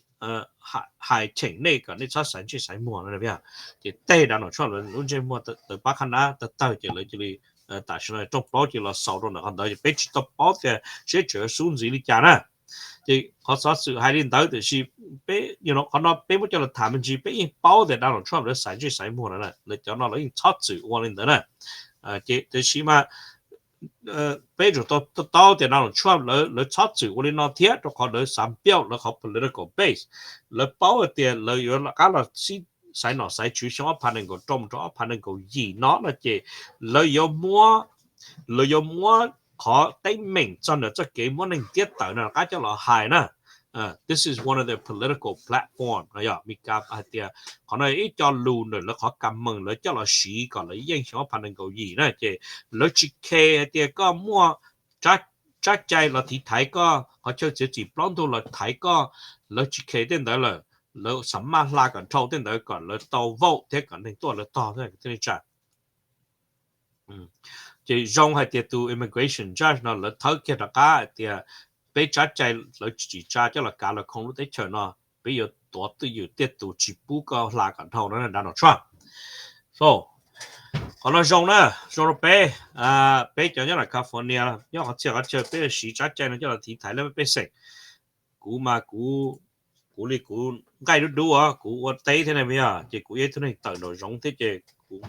hais cheem nej kom nej txhob xaiv ntsej xaiv muag no. Ces tej Donald Trump lawv lub ntsej muag tawg pab qhab nab tawg tawg ces lawv cia li, tam sim no rooj plaub cia li los xaus rau ntawm qhov ntawd ces peb tsis tau paub tias seb tseem xub ntxiv li cas na. Ces qhov xov xwm hais li ntawd tiam sis peb, qhov no peb muab coj los tham me ntsis peb yeej paub tias Donald Trump lawv xaiv ntsej xaiv muag no na, lawv cov no lawv yeej txhob txwm ua li ntawd na. Ces tiam sis mas peb tsum tau taub tias Donald Trump lawv txhob txwm ua li no thiab rau qhov lawv xav build lawv qhov political base. Lawv paub hais tias lawv yuav rov qab los xaiv nom xaiv tswv xyoo ob phav nees nkaum rau mus rau ob phav nees nkaum yim no no ces lawv yuav muab, lawv yuav muab qhov teeb meem txog ntawm txoj kev muab neeg ntiab tawm no rov qab coj los hais na. This is one of their political platform no yog Meskas hais tias qhov no ib co lus ntawm lawv qhov ka mees lawv coj los siv kom lawv yeej xyoo ob phav nees nkaum yim na ces lawv tsis khe hais tias koj muaj tsab cai los tiv thaiv koj, qhov chaw txiav txim plaub ntug los thaiv koj, lawv tsis khe tej ntawd lawm, lawv xam maj hla kom dhau tej ntawd kom lawv tau vote thiab kom neeg tuaj lawv tog thiab li tsa. Ces zoo hais tias tus immigration judge no lawv thawb kiag rov qab hais tias peb tsab cai lawv tsis tsa coj los kav los khoo lub teb chaws no, peb yuav tuav twj ywm tiaj tus tsis pub koj hla kom dhau no Donald Trump. So qhov no zoo na, zoo rau peb, peb cov nyob ntawm California nyob qhov txhia qhov chaw peb siv tsab cai no coj los tiv thaiv lawv pej xeem. Kuv mas kuv, kuv li kuv nqaij dub dub os, kuv ua teb thiab ne yog ces kuv yog ib tug neeg tawm nraum zoov thiab ces kuv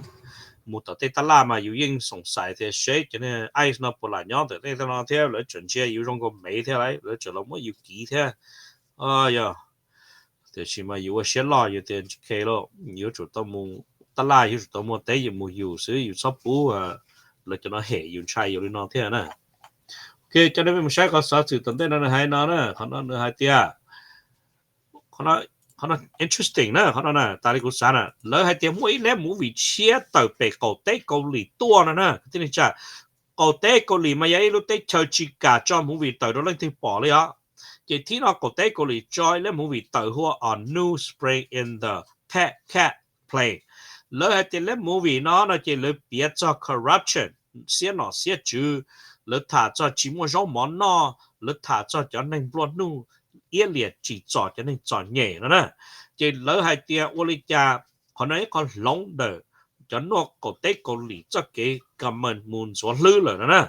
mus tom tej tab laj mas yus yeej xoom xais tias seb cov ice no puas lam nyob ntawm tej no thiab lawv tseem ntsia yus zoo nkaus mev thiab lawv tseem los muab yus kiv thiab. Yog, tiam sis mas yus ua siab loj yus tias tsis khe lauj, yuav tsum tau mus tab laj, yuav tsum tau muaj teb yus mus yus xwb, yus txhob pub lawv cov no hem yus ntshai yus li no thiab na. Ok, coj nej mus saib qhov xov xwm tom ntej no nws hais no na, qhov no nws hais tias, qhov no interesting na, qhov no na tas li kuv xav na, lawv hais tias muaj ib leb movie tshiab tawm pem qaum teb Kaus Lim tuaj no na. Thiab li tsa, qaum teb Kaus Lim mas yog ib lub teb chaws tsis kam tso movie tawm rau leej twg pom li os. Ces thib no qaum teb Kaus Lim tso ib leb movie tawm hu ua A New Spring in the Pet Cat Plague. Lawv hais tias leb movie no no ces lawv piav txog corruption, xiab nom xiab tswv, lawv tham txog tsis muaj zaub mov noj, lawv tham txog cov neeg nplua nuj iab liam tsim txom cov neeg txom nyem no na. Ces lawv hais tias ua li cas qhov no ib qho hloov ntawm cov nuaj qaum teb Kaus Lim txoj kev government mus ntxuav hlwb lawm no na.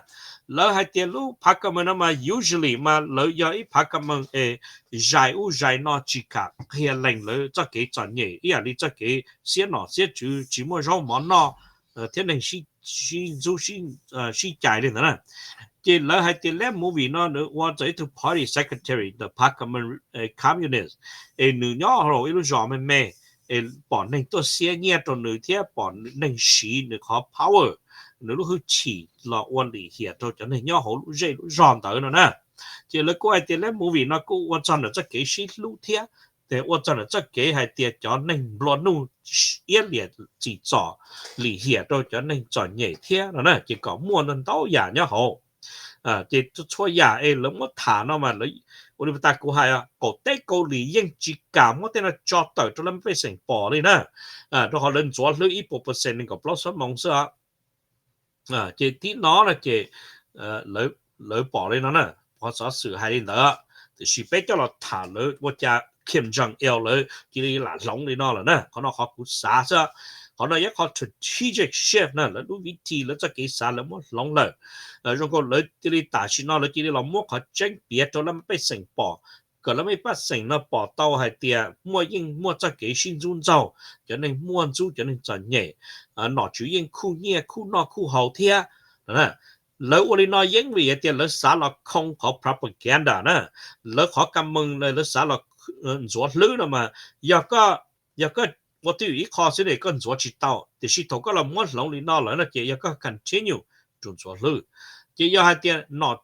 Lawv hais tias lub phav government no mas usually mas lawv yog ib phav government es zais ub zais no tsis kam qhia lees lawv txoj kev txom nyem ib yam li txoj kev xiab nom xiab tswv tsis muaj zaub mov noj thiab neeg sib ntxub sib cais li ntawd na. Ces lawv hais tias lab movie no nws ua txog ib tug party secretary ntawm pab communist, es nws nyob hauv ib lub zos me me, es pom neeg tuaj xiab nyiaj rau nws thiab pom neeg siv nws qhov power, nws lub hwj chim los ua lim hiam rau cov neeg nyob hauv lub zej lub zog ntawd no na. Ces lawv kuj hais tias lab movie no kuj ua txog ntawm txoj kev sib hlub thiab, ua txog ntawm txoj kev hais tias cov neeg nplua nuj iab liam tsim txom lim hiam rau cov neeg txom nyem thiab no na, ces kom muaj ntau yam nyob hauv. Ces txhua yam es lawv muab tham no mas ua li tas kuv hais, qaum teb Kaus Lim yeej tsis kam muab tej no tso tawm rau lab mej pej xeem pom li na, rau qhov lawv ntxuav hlwb ib puas percent nees nkaum plaub xuab moos xwb. Ces tib no no ces lawv pom li no na, qhov xov xwm hais li ntawd, tiam sis peb coj los tham lawv ua cas Kim Jong Il lawv cia li lam hloov li no lawm na. Qhov no qhov kuv xav xwb, qhov no yog qhov strategic shift na, lawv lub vib thi lawv txoj kev xav lawv muab hloov lawm. Zoo nkaus lawv cia li tam sim no lawv cia li los muab qhov tseeb piav rau lab mej pej xeem pom, kom lab mej pej xeem no pom tau hais tias muaj yeej muaj txoj kev sib ntxub ntxaug, cov neeg muaj ntxub cov neeg txom nyem, nom tswv yeej khuj nyiaj khuj noj khuj haus thiab. Lawv ua li no yeej vim hais tias lawv xav los khoo qhov propaganda na, lawv qhov ka mees lawv xav los ntxuav hlwb no mas, yog koj, yog koj ua twj ywm ib qho xwb ne koj ntxuav tsis tau, tiam sis thaum koj los muab hloov li no lawm no ces yog koj continue rau ntxuav hlwb. Ces yog hais tias no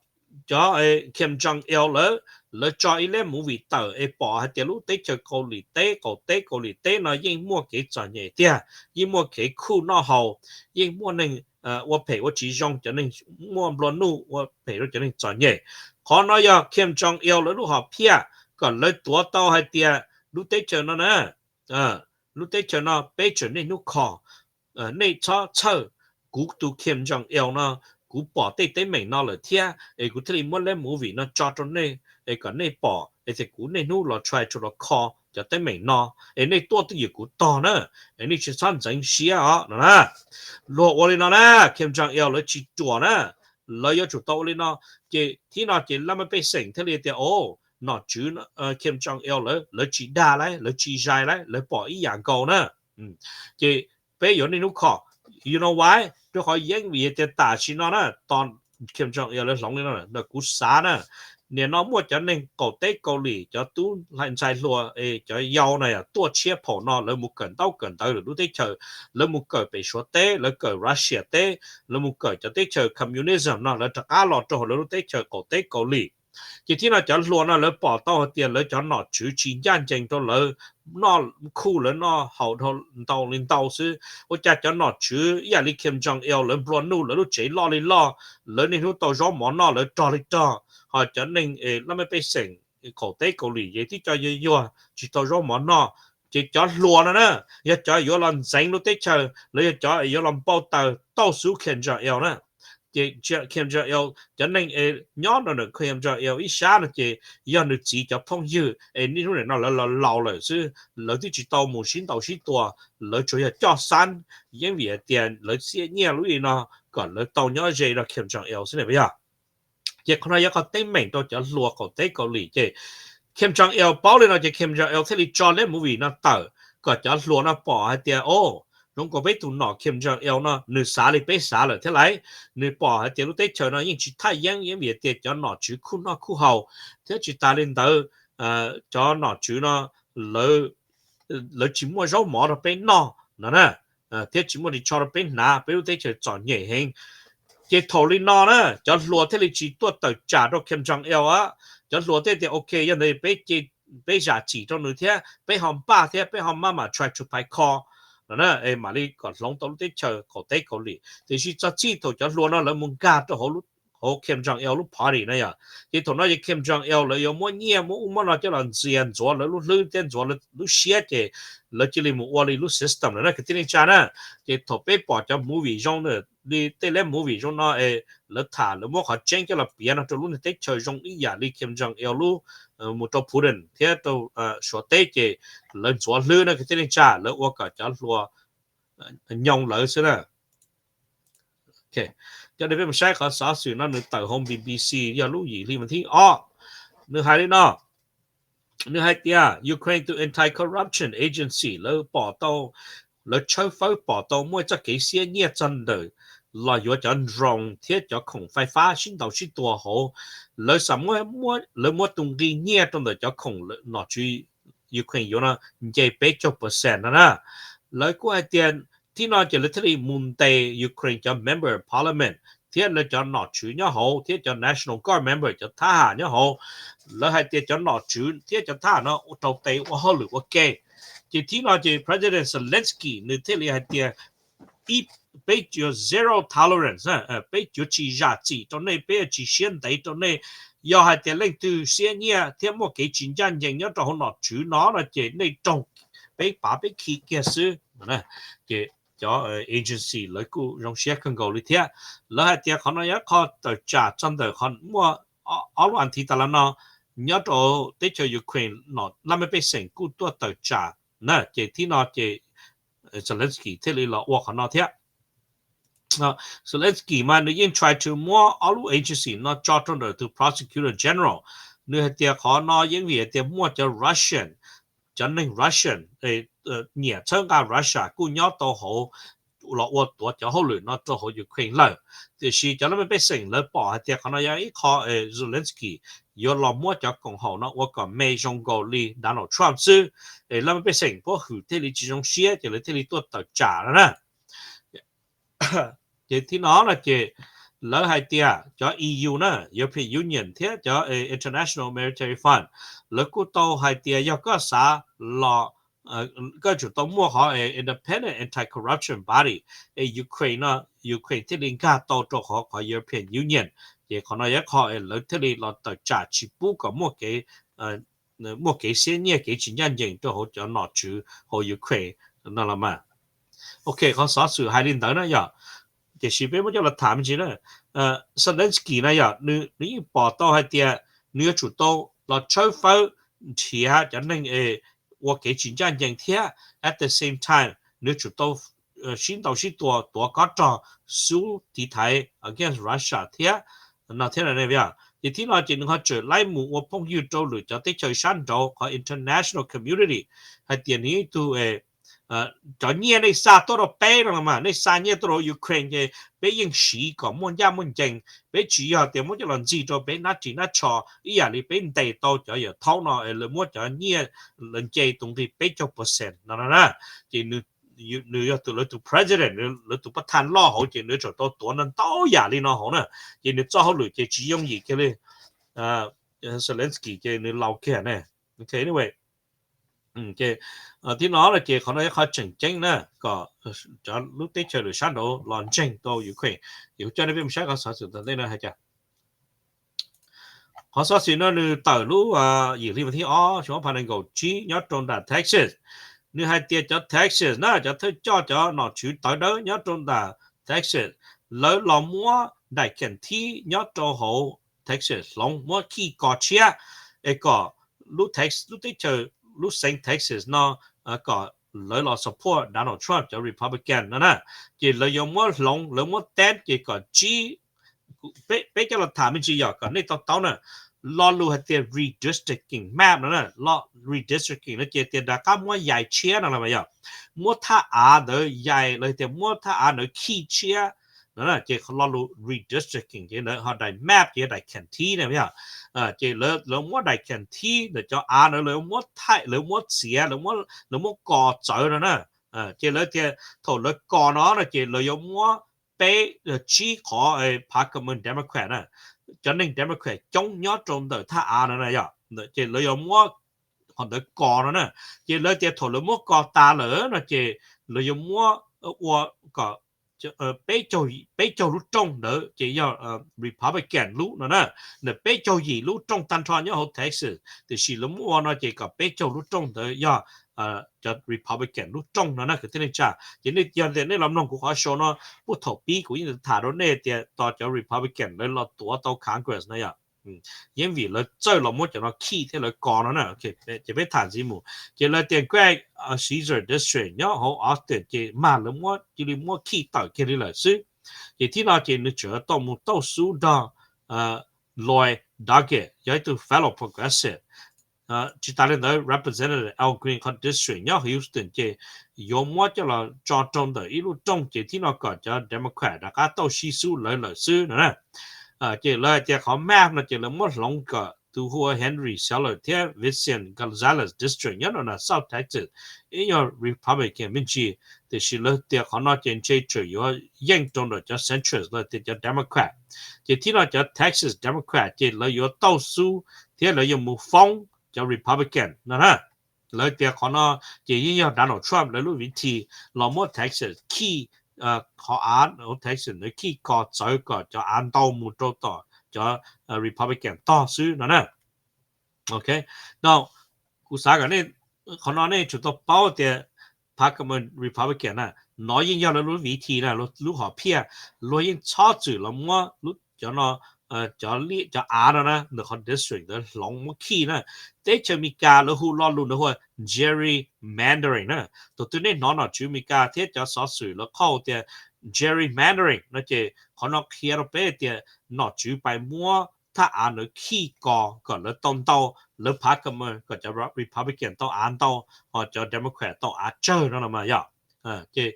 cov Kim Jong Il lawv, lawv tso ib lab movie tawm es pom hais tias lub teb chaws Kaus Lim teb, qaum teb Kaus Lim teb no yeej muaj kev txom nyem tiag, yeej muaj kev khuj noj haus, yeej muaj neeg ua phem ua tsis zoo, cov neeg muaj nplua nuj ua phem rau cov neeg txom nyem. Qhov no yog Kim Jong Il lawv lub hom phiaj kom lawv tuav tau hais tias lub teb chaws no na, lub teb chaws no peb tseem niaj hnub kho, nej txhob txhawj, kuv tus Kim Jong Il no kuv pom tej teeb meem no lawm thiab es kuv thiaj li muab lab movie no tso rau nej es kom nej pom es tias kuv niaj hnub los try to los kho cov teeb meem no, es nej tuaj twj ywm kuv tog na, es nej tsis txhob ntxeev siab os no na. Luag ua li no na, Kim Jong Il lawv tsis ruam na, lawv yuav tsum tau ua li no. Ces thib no ces lab mej pej xeem thiaj li tias o, nom tswv Kim Jong Il lawv, lawv tsis dag lawm, lawv tsis zais lawm, lawv pom ib yam nkaus na. Ces peb yuav niaj hnub kho, you know why? Rau qhov yeej vim tias tam sim no na, tos Kim Jong Il lawv hloov li no ntawm kuv xav na, nim no muaj cov neeg qaum teb Kaus Lim, cov tub ntxhais hluas es cov yau na tuaj tshiab phaum no, lawv mus kawm ntaub kawm ntawv lwm lub teb chaws, lawv mus kawm pem Suav teb, lawv kawm Russia teb, lawv mus kawm cov teb chaws communism no, lawv rov qab los rau hauv lawv lub teb chaws qaum teb Kaus Lim. Ces thib no cov hluas no lawv pom tau hais tias lawv cov nom tswv tsis ncaj ncees rau lawv, noj khuj lawv noj haus dhau ntau li ntau xwb. Ua cas cov nom tswv ib yam li Kim Jong Il lawv nplua nuj, lawv lub tsev loj li loj, lawv niaj hnub tau zaub mov noj lawv rog li rog, ho cov neeg laj mej pej xeem qaum teb Kaus Lim ces tib co yuag yuag tsis tau zaub mov noj. Ces cov hluas no na, yog cov yuav los ntxeev lub teb chaws, los yog cov yuav los npau taws tauj xub Kim Jong Il na. Ces Kim Jong Il, cov neeg nyob rau ntawm Kim Jong Il ib sab no ces yog nws txiv cov phooj ywg es niaj hnub nim no lawv laus laus lawm xwb, lawv twb tsis tau mus sib ntaus sib tua, lawv tsuas yog coj xab, yeej vim hais tias lawv xiab nyiaj lub li no kom lawv tau nyob ze rau Kim Jong Il xwb ne puas yog? Ces qhov no yog qhov teeb meem rau cov hluas qaum teb Kaus Lim ces Kim Jong Il paub li no ces Kim Jong Il thiaj li tso lab movie no tawm kom cov hluas no pom hais tias o, zoo nkaus peb tus nom Kim Jong Il no nws xav li peb xav lawm thiab lauj. Nws pom hais tias lub teb chaws no yeej tsis thaj yeeb, yeej vim tias cov nom tswv khuj noj khuj haus, thiab tsis tas li ntawd cov nom tswv no lawv tsis muaj zaub mov rau peb noj no na, thiab tsis muaj ris tsho rau peb hnav, peb lub teb chaws txom nyem heev. Ces thaum li no na cov hluas thiaj li tsis tuaj tawm tsam rau Kim Jong Il a. Cov hluas thiaj tias ok, yog ntawd peb, peb zam txim rau nws thiab peb ho npaj thiab peb ho maj mam try to pais kho no na, mam li kom hloov tau lub teb chaws qaum teb Kaus Lim. Tiam sis txog txij thaum cov hluas no lawv mus nkag rau hauv Kim Jong Il lub party na yog, ces thaum no ces Kim Jong Il lawv yuav muab nyiaj muab ub muab no coj los ntxias ntxuav lawv lub hlwb thiab ntxuav lub siab ces lawv cia li mus ua li lub system lawm na kwv tij neej tsa na. Ces thaum peb pom cov movie zoo li tej lab movie zoo no es lawv tham lawv muab qhov tseeb coj los piav no rau lub niag teb chaws zoo ib yam li Kim Jong Il lub mus rau Putin thiab rau Suav teb ces lawv ntxuav hlwb na kwv tij neej tsa, lawv ua kom cov hluas nyoog lawv xwb na. Cov nej peb mus saib qhov xov xwm no nws tawm hauv B B C yog lub yim hli vas thib ob, nws hais li no, nws hais tias Ukraine tus Anti-Corruption Agency lawv pom tau, lawv tshawb fawb pom tau muaj txoj kev xiab nyiaj txog ntawm los yuav cov drone thiab cov khoom fais fab sib ntaus sib tua hauv. Lawv xav muab, lawv muab tus nqi nyiaj rau ntawm cov khoom nom tswv Ukraine yuav no nce peb caug percent no na. Lawv kuj hais tias thib no ces lawv thiaj li mus ntes Ukraine cov member parliament thiab lawv cov nom tswv nyob hauv thiab cov National Guard member cov thab ham nyob hauv. Lawv hais tias cov nom tswv thiab cov thab ham no rau tes ua hauj lwm ua ke. Ces thib no ces President Zelensky nws thiaj li hais tias peb yuav zero tolerance, peb yuav tsis zam txim rau nej, peb yuav tsis siab ntev rau nej. Yog hais tias leej twg siab nyiaj thiab muaj kev tsis ncaj ncees nyob rau hauv nom tswv no no ces nej raug peb pav peb khi kiag xwb. Ces cov agency lawv kuj zoo siab kawg nkaus li thiab. Lawv hais tias qhov no yog qhov tawm tsam txog ntawm qhov muaj ob lub as thiv tas los no nyob rau teb chaws Ukraine no laj mej pej xeem kuj tuaj tawm tsam na. Ces thib no ces Zelensky thiaj li los ua qhov no thiab. Zelensky mas nws yeej try to muab ob lub agency no tso rau ntawm tus Prosecutor General. Nws hais tias qhov no yeej vim hais tias muaj cov Russian, cov neeg Russian nyiam txhawb nqa Russia kuj nyob tau hauv los ua tuav cov hauj lwm no rau hauv Ukraine lawm. Tiam sis cov laj mej pej xeem lawv pom hais tias qhov no yog ib qho Zelensky yuav los muab cov koom haum no ua kom me zoo nkaus li Donald Trump xwb. Es laj mej pej xeem puab hwm thiaj li tsis zoo siab ces lawv thiaj li tuaj tawm tsam no na. Ces thib no no ces lawv hais tias cov E U na, European Union thiab cov International Monetary Fund, lawv kuj tau hais tias yog koj xav los, koj tsum tau muaj qhov independent anti-corruption body, es Ukraine no, Ukraine thiaj li nkag tau rau qhov qhov European Union. Ces qhov no yog qhov lawv thiaj li los tawm tsam tsis pub kom muaj kev, muaj kev siab nyiaj kev tsis ncaj ncees rau hauv cov nom tswv hauv Ukraine no los mas. Ok, qhov xov xwm hais li ntawd na yom. Tiam sis peb muab coj los tham me ntsis na, Zelensky na yom, nws yeej pom tau hais tias nws yuav tsum tau los tshawb fawb nrhiav cov neeg ua kev tsis ncaj ncees thiab at the same time nws yuav tsum tau sib ntaus sib tua tuav kob rog xub tiv thaiv against Russia thiab no thiab. Ces thib no ces nws ho tseem laib mus ua phooj ywg rau lwm cov teb chaws sab nraud, qhov international community, hais tias nws ib tug cov nyiaj nej xa tuaj rau peb no mas, nej xa nyiaj tuaj rau Ukraine ces peb yeej siv kom muaj ncaj muaj ncees, peb tsis yog tias muab coj los ntxig rau peb nab ris nab tsho ib yam li peb ntes tau cov yawm thaub no es lawv muab cov nyiaj lawv nce tus nqi peb caug percent no na. Ces nws yog tus, lawv tus president, lawv tus pab thaj loj hauv ces nws tsum tau tuav ntau yam li no hauv na. Ces nws txoj hauj lwm ces tsis yooj yim kiag li. Zelensky ces nws laus kiag na. Anyway, ces thib no ces qhov no yog qhov tseem ceeb na, kom cov lub teb chaws lwm sab nraud los ntseeg tau Ukraine. Ces kuv coj nej peb mus saib qhov xov xwm tom ntej no hais cas. Qhov xov xwm no nws tawm lub yim hli vas thib ob xyoo ob phav nees nkaum tsib nyob rau nram Texas. Nws hais tias cov Texas na, cov thawj coj cov nom tswv tawv dawb nyob rau nram Texas, lawv los muab daim kheem thib nyob rau hauv Texas hloov, muab khij kos tshiab es kom lub, lub teb chaws, lub xeev Texas no kom lawv los support Donald Trump cov Republican no na. Ces lawv yuav muab hloov, lawv muab teb ces kom tsib, peb coj los tham me ntsis yom kom nej tau taub na. Lo lus hais tias redistricting map no na, redistricting no ces tias rov qab muab yais tshiab no los mas yog muab thaj av ntawd yais los tias muab thaj av ntawd khij tshiab no. Ces lo lus redistricting ces ntawd ho daim map ces daim kheem thib na yog. Ces lawv muab daim kheem thib ntawm cov av ntawd lawv muab thaij, lawv muab txiav, lawv muab kos txawv no na. Ces lawv tias thaum lawv kos no no ces lawv yuav muab peb, tsib qhov phav kom Democrat na, cov neeg Democrat coob nyob rau ntawm thaj av no na yog, ces lawv yuav muab qhov ntawd kos no na. Ces lawv tias thaum lawv muab kos tas lawm no ces lawv yuav muab ua kom peb caug lub rooj ntawd ces yog Republican lub no na. Ntawm peb caug yim lub rooj tag nrho nyob hauv Texas, tiam sis lawv muab ua no ces kom peb caug lub rooj ntawd yog cov Republican lub rooj no na kwv tij neej tsa. Ces nej yog tias nej los mloog kuv qhov show no, puag thaum pib kuv yeej tham rau nej tias tos cov Republican lawv los tuav tau Congress no yog, yeej vim lawv txawj los muab cov no khij thiab lawv kos no na. Ces peb tham ntxiv mus ces lawv tias Greg Caesar District nyob hauv Austin ces mag lawv muab cia li muab khij tawm kiag li lawm xwb. Ces thib no ces nws tseem tau mus tauj xub nrog Lloyd Doggett yog ib tug fellow progressive. Tsis tas li ntawd, Representative Al Green qhov district nyob Houston ces yuav muab coj los tso rau ntawm ib lub rooj ces thib no kom cov Democrat rov qab tau sib xub lawv lawm xwb no na. Ces lawv hais tias qhov map no ces lawv muab hloov kom tus hu ua Henry Sellers thiab Vicente González district nyob rau na South Texas ib nyuag Republican me ntsis, tiam sis lawv tias qhov no ces ntshe tseem yuav yeej rau ntawm cov centrist los tias cov Democrat. Ces thib no cov Texas Democrat ces lawv yuav tau xub thiab lawv yuav mus foob cov Republican no na. Lawv tias qhov no ces yeej yog Donald Trump lawv lub vim thi los muab Texas khij, qhov av Texas lawv khij kos txawv kom cov av ntau mus rau tom cov Republican tog xwb no na. Ok, no kuv xav kom nej, qhov no nej tsum tau paub tias phav kom Republican na, no yeej yog lawv lub vim thi na, lub hom phiaj, luag yeej txhob txwm los muab cov no, cov av no na ntawm qhov district ntawd hloov muab khij na. Teb chaws Amelikas lawv hu lo lus ntawd hu ua gerrymandering na. Thaum twg nej hnov nom tswv Amelikas thiab cov xov xwm lawv qhau tias gerrymandering no ces qhov no qhia rau peb tias nom tswv pais muab thaj av ntawd khij kos kom lawv tau ntau, lawv phav kom, kom cov Republican tau av ntau, ho cov Democrat tau av tsawg no los mas yog. Ces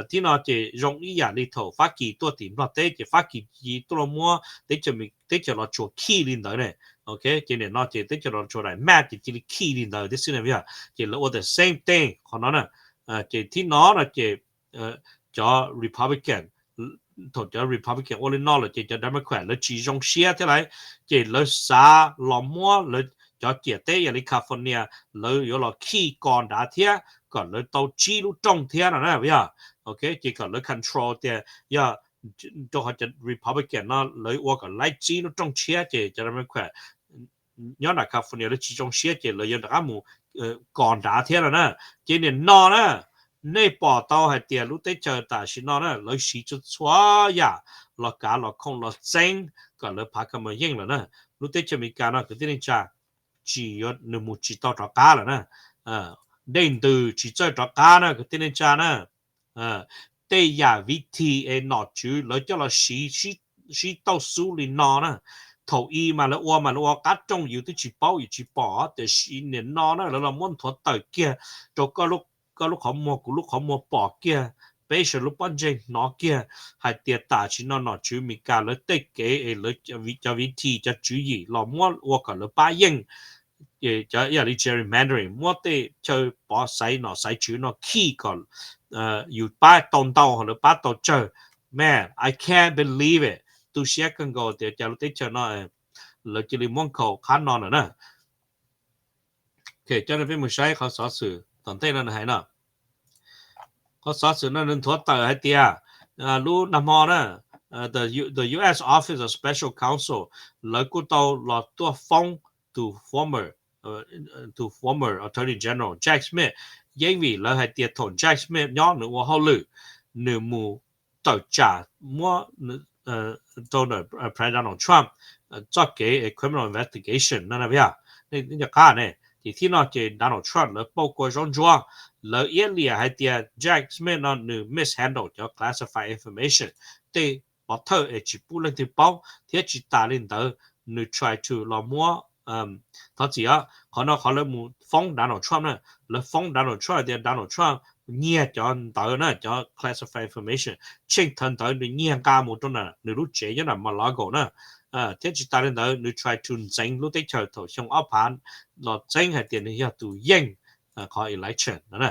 thib no ces zoo ib yam li thaum Fab Kis tuaj tim Nplog teb ces Fab Kis tuaj los muab teb chaws los tsuas khij li ntawd ne. Ok, ces nim no ces teb chaws los tsuas daim map ces cia li khij li ntawd thiab xwb na yog. Ces lawv ua the same thing qhov no na. Ces thib no no ces cov Republican, thaum cov Republican ua li no lawm ces cov Democrat lawv tsis zoo siab thiab lauj. Ces lawv xav los muab lawv cov ciam teb yam li California lawv yuav los khij kos nrad thiab kom lawv tau tsib lub rooj thiab no na yog. Ok, ces kom lawv control tias yog rau qhov cov Republican no lawv ua kom laib tsib lub rooj tshiab ces cov Democrat nyob nram California lawv tsis zoo siab ces lawv yuav rov qab mus kos nrad thiab no na. Ces nim no na, nej pom tau hais tias lub teb chaws tam sim no na lawv siv txhua txhua yam los kav los khoom los txeeb kom lawv phav kom mus yeej lawm na. Lub teb chaws Amelikas no kwv tij neej tsa tsis yuav, nws mus tsis tau rov qab lawm na. Dej ntws tsis txawj rov qab na kwv tij neej tsa na. Tej yam vim thi es nom tswv lawv coj los siv sib tauj xub li no na. Thaum i mas lawv ua mas lawv ua qab rooj yus twb tsis paub yus tsis pom, tiam sis nim no na lawv los muab nthuav tawm kiag rau koj lub qhov muag kuv lub qhov muag pom kiag, peb sawv lub pob ntseg hnov kiag hais tias tam sim no nom tswv Amelikas lawv tej kev es lawv cov vim thi cov tswv yim los muab ua kom lawv pab yeej. Cov ib yam li gerrymandering muab tej chaw pov xaiv nom xaiv tswv no khij kom yus pab tau ntau lawv pab tau tsawg. Man, I can't believe it. Tu siab kawg nkaus tias cas lub teb chaws no lawv cia li muab nkaus qhab no lawm na. Ok, coj nej peb mus saib qhov xov xwm tom ntej no nws hais no. Qhov xov xwm no nws nthuav tawm hais tias lub nag hmo na, the US Office of Special Counsel lawv kuj tau los tuaj foob tus former, tus former Attorney General Jack Smith, yeej vim lawv hais tias thaum Jack Smith nyob nws ua hauj lwm, nws mus tawm tsam muab rau ntawm President Donald Trump txoj kev criminal investigation no na. Yog nej nco qab ne, ces thib no ces Donald Trump lawv pauj kua zaub ntsuab, lawv iab liam hais tias Jack Smith no nws mishandle cov classified information, tej pov thawj es tsis pub leej twg paub, thiab tsis tas li ntawd nws try to los muab, thov txim, qhov no qhov lawv mus foob Donald Trump na, lawv foob Donald Trump tias Donald Trump nyiag cov ntawd na, cov classified information, tsheej thawv ntawd nws nyiag nqa mus rau nws lub tsev nyob nram Mar-a-Lago na. Thiab tsis tas li ntawd nws try to ntxeev lub teb chaws thaum xyoo ob phav los txeeb hais tias nws yog tus yeej qhov election no.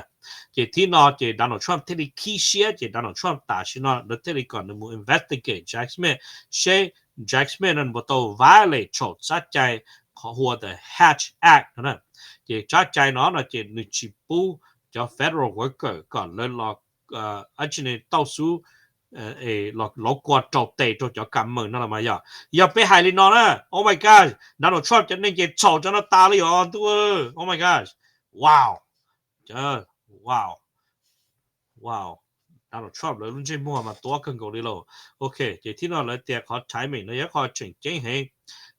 Ces thib no ces Donald Trump thiaj li khib siab ces Donald Trump tam sim no lawv thiaj li kom nws mus investigate Jack Smith seb Jack Smith no nws puas tau violate thaum tsab cai qhov hu ua the Hatch Act no. Ces tsab cai no no ces nws tsis pub cov federal worker kom lawv los, ab tsi ne, tauj xub, los lauv kua rau tes rau cov kam meem no los mas yog. Yog peb hais li no na, oh my God, Donald Trump cov neeg ces txhaum cov no tas li os ntuj. Oh my God. Wow. Wow. Wow. Donald Trump lawv lub ntsej muag mas tuab kawg nkaus li lauj. Ok, ces thib no lawv tias qhov timing no yog qhov tseem ceeb heev,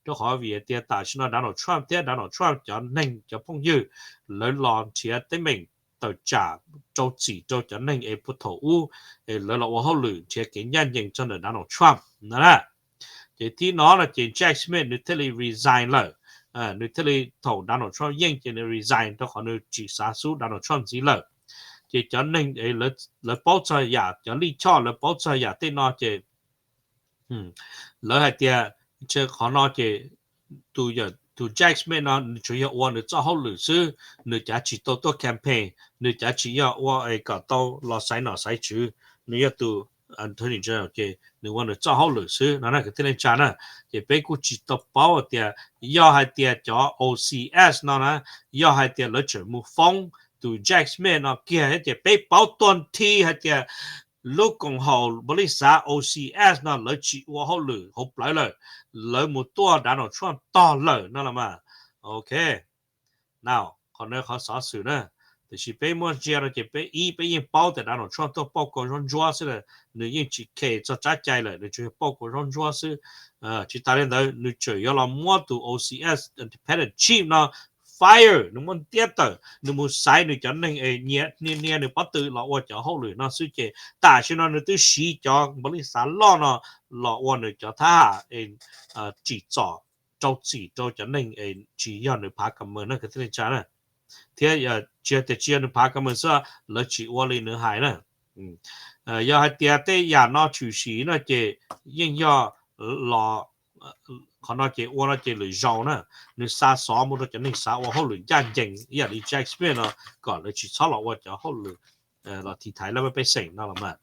rau qhov vim tias tam sim no Donald Trump thiab Donald Trump cov neeg cov phooj ywg lawv los nrhiav teeb meem tawm tsam rau txim rau cov neeg es puag thaum ub es lawv los ua hauj lwm nrhiav kev ncaj ncees txog ntawm Donald Trump no na. Ces thib no no ces Jack Smith nws thiaj li resign lawm. Nws thiaj li thaum Donald Trump yeej ces nws resign rau qhov nws tsis xav xub Donald Trump ntxiv lawm. Ces cov neeg lawv paub txog yam cov lij choj, lawv paub txog yam tej no ces lawv hais tias qhov no ces tus Jack Smith no nws tsuas yog ua nws txoj hauj lwm xwb, nws cav tsis tau tuaj campaign, nws cav tsis yog ua kom tau los xaiv nom xaiv tswv, nws yog tus attorney general ces nws ua nws txoj hauj lwm xwb no na kwv tij neej tsa na. Ces peb kuj tsis tau paub tias yog hais tias cov O C S no na, yog hais tias lawv tseem mus foob tus Jack Smith no kiag ces peb paub tuag nthi hais tias lub koom haum npaum li xav O C S no lawv tsis ua hauj lwm hauv plawv lawm, lawv mus tuaj Donald Trump tog lawm no los mas. Ok, now qhov no qhov xov xwm na, tiam sis peb muab ntsia rau ces peb ib peb yeej paub tias Donald Trump tuaj pauj kaus zaub ntsuab xwb, nws yeej tsis khe txog tsab cai lawm, nws tsuas yog pauj kaus zaub ntsuab xwb. Tsis tas li ntawd nws tseem yuav los muab tus O C S independent chief no fire, nws muab ntiab tawm, nws mus xaiv nws cov neeg es nyias hnia hnia nws pob tw los ua cov hauj lwm no xwb ces tam sim no nws twb siv cov npaum li xav loj no los ua nws cov thab ham es tsim txom rau txim rau cov neeg es tsis yog nws phav ka mees na kwv tij neej tsa na. Thiab tsis yog tias tsis yog nws phav ka mees xwb, lawv tsis ua li nws hais na. Yog hais tias tej yam no tshwm sim no ces yeej yog los qhov no ces ua no ces lwm zaus na, nws xa xov mus rau cov neeg xav ua hauj lwm ncaj ncees ib yam li Jack Smith no kom lawv tsis txhob los ua cov hauj lwm los tiv thaiv laj mej pej xeem no los mas.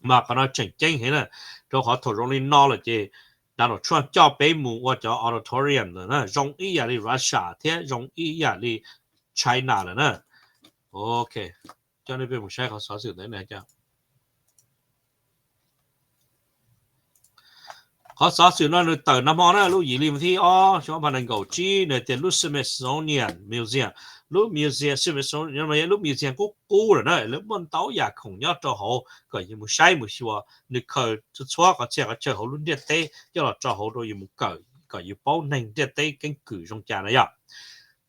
Mas qhov no tseem ceeb heev na, rau qhov thaum zoo li no lawm ces Donald Trump coj peb mus ua cov auditorium lawm na, zoo ib yam li Russia thiab zoo ib yam li China lawm na. Ok, coj nej peb mus saib qhov xov xwm ntawd na. Qhov xov xwm no nws tawm nag hmo na, lub yim hli thib ob xyoo ob phav nees nkaum tsib, nws tias lub Smithsonian Museum, lub museum Smithsonian, lub museum qub qub lawm na, lawv muaj ntau yam khoom nyob rau hauv kom yus mus saib mus xyuas, nws khaws txhua txhua qhov txhia qhov chaw hauv lub ntiaj teb coj los rau hauv rau yus mus kawm kom yus paub neeg ntiaj teb keeb kwm zoo cas na yom.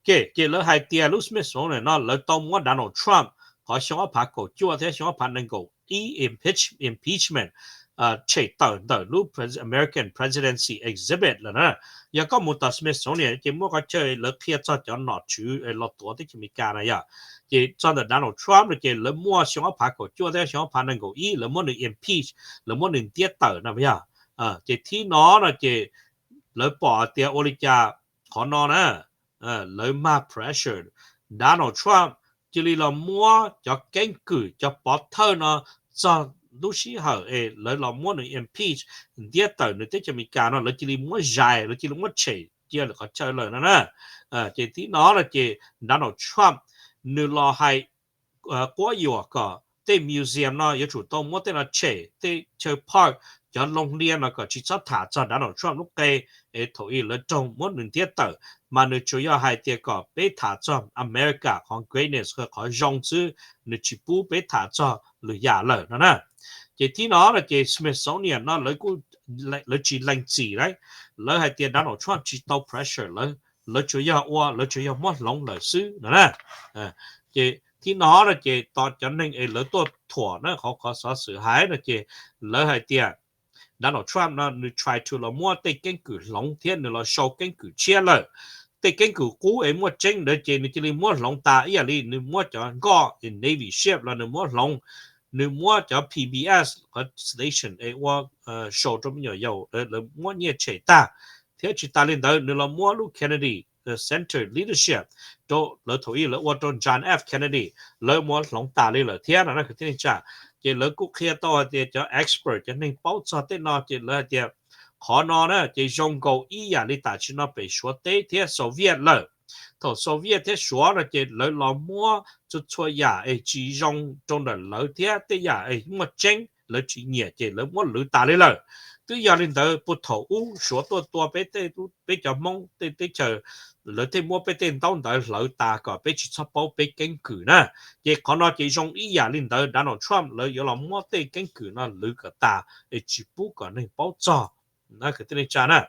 Ces lawv hais tias lub Smithsonian no lawv tau muab Donald Trump qhov xyoo ob phav kaum cuaj thiab xyoo ob phav nees nkaum ib impeachment tshem tawm ntawm lub American Presidency Exhibit lawm na. Yog koj mus tom Smithsonian ces muaj qhov chaw lawv qhia txog cov nom tswv los tuav teb chaws Amelikas na yom. Ces txog ntawm Donald Trump no ces lawv muaj xyoo ob phav kaum cuaj thiab xyoo ob phav nees nkaum ib lawv muab nws impeach, lawv muab nws ntiab tawm no yog. Ces thib no no ces lawv pom tias ua li cas qhov no na, lawv mag pressure Donald Trump cia li los muab cov keeb kwm cov pov thawj no txog lub sij hawm es lawv los muab nws impeach, ntiab tawm nws teb chaws Amelikas no lawv cia li muab zais, lawv cia li muab tshem cia lawm qhov chaw lawm no na. Ces thib no no ces Donald Trump nws los hais quab yuam kom tej museum no yuav tsum tau muab tej no tshem, tej chaw park, cov loo hlias no kom tsis txhob tham txog Donald Trump lub qe es thaum ub lawv raug muab nws ntiab tawm, mas nws tsuas yog hais tias kom peb tham txog America qhov greatness, qhov zoo xwb, nws tsis pub peb tham txog lwm yam lawm no na. Ces thib no no ces Smithsonian no lawv tsis lees txim lawm, lawv hais tias Donald Trump tsis tau pressure lawv, lawv tsuas yog ua, lawv tsuas yog muab hloov lawm xwb no na. Ces thib no no ces tos cov neeg es lawv tuaj thuam na, qhov qhov xov xwm hais no ces lawv hais tias Donald Trump no nws try to los muab tej keeb kwm hloov thiab nws los sau keeb kwm tshiab lawm. Tej keeb kwm qub es muaj tseeb ntawd ces nws cia li muab hloov tas ib yam li nws muab cov nkoj Navy ship los nws muab hloov, nws muab cov P B S qhov station es ua show rau me nyuam yaus lawv muab nyiaj tshem tag, thiab tsis tas li ntawd nws los muab lub Kennedy Center leadership rau lawv thaum ub lawv ua rau John F Kennedy, lawv muab hloov tas li lawm thiab no na kwv tij neej tsa. Ces lawv kuj qhia tau hais tias cov expert cov neeg paub txog tej no ces lawv hais tias qhov no na ces zoo nkaus ib yam li tam sim no pem Suav teb thiab Soviet lawm. Thaum Soviet thiab Suav no ces lawv los muab txhua txhua yam es tsis zoo rau ntawm lawv thiab tej yam es muaj tseeb lawv tsis nyiam ces lawv muab lwv tas li lawm. Twb yog li ntawd puag thaum ub Suav tuaj tua peb tej, peb cov Hmoob tej teb chaws, lawv thiaj muab peb tej ntaub ntawv hlawv tas kom peb tsis txhob paub peb keeb kwm na. Ces qhov no ces zoo ib yam li ntawd Donald Trump lawv yuav los muab tej keeb kwm no lwv kom tas es tsis pub kom neeg paub txog na kwv tij neej tsa na.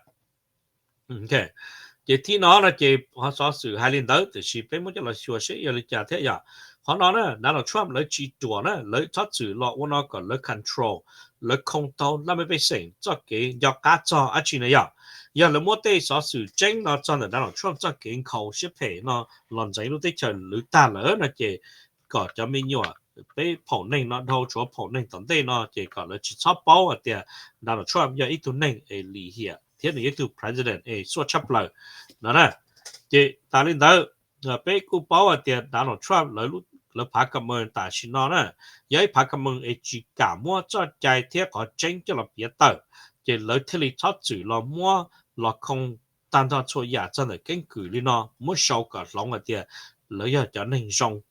Ces thib no no ces qhov xov xwm hais li ntawd tiam sis peb muab coj los xyuas seb yog li cas thiab yom. Qhov no na Donald Trump lawv tsis ruam na, lawv txhob txwm los ua no kom lawv control, lawv khoo tau laj mej pej xeem txoj kev nco qab txog dab tsi na yom. Yog lawv muab tej xov xwm tseeb no txog ntawm Donald Trump txoj kev nkhaus siab phem no los ntxeev lub teb chaws lwm tag lawm no ces kom cov me nyuam, peb phaum neeg no dhau, tshuav phaum neeg tom ntej no ces kom lawv tsis txhob paub hais tias Donald Trump yog ib tug neeg es lim hiam thiab nws yog ib tug president es xuaj tshaj plaws no na. Ces tas li ntawd, peb kuj paub hais tias Donald Trump lawv phav ka mees tam sim no na, yog ib phav ka mees es tsis kam muab txoj cai thiab qhov tseeb coj los piav tawm, ces lawv thiaj li txhob txwm los muab los khoo tag nrho txhua yam txog ntawm keeb kwm li no muab sau kom hloov hais tias lawv yog cov neeg zoo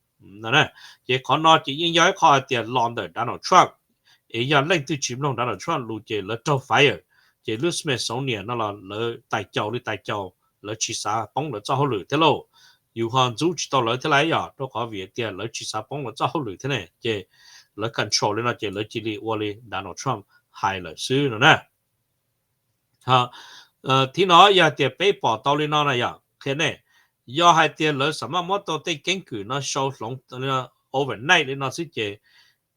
no. Ces qhov no ces yeej yog ib qho hais tias los ntawm Donald Trump, es yog leej twg tsis mloog Donald Trump lus ces lawv raug fire. Ces lub Smithsonian no los lawv tais caus li tais caus, lawv tsis xav poob lawv txoj hauj lwm thiab lauj. Yus ho ntxub tsis tau lawv thiab lauj, yog rau qhov vim tias lawv tsis xav poob lawv txoj hauj lwm thiab ne, ces lawv control li no ces lawv cia li ua li Donald Trump hais lawm xwb no na. Thib no yog tias peb pom tau li no na yom, qhia nej, yog hais tias lawv xam maj muab tau tej keeb kwm no sau hloov overnight li no xwb ces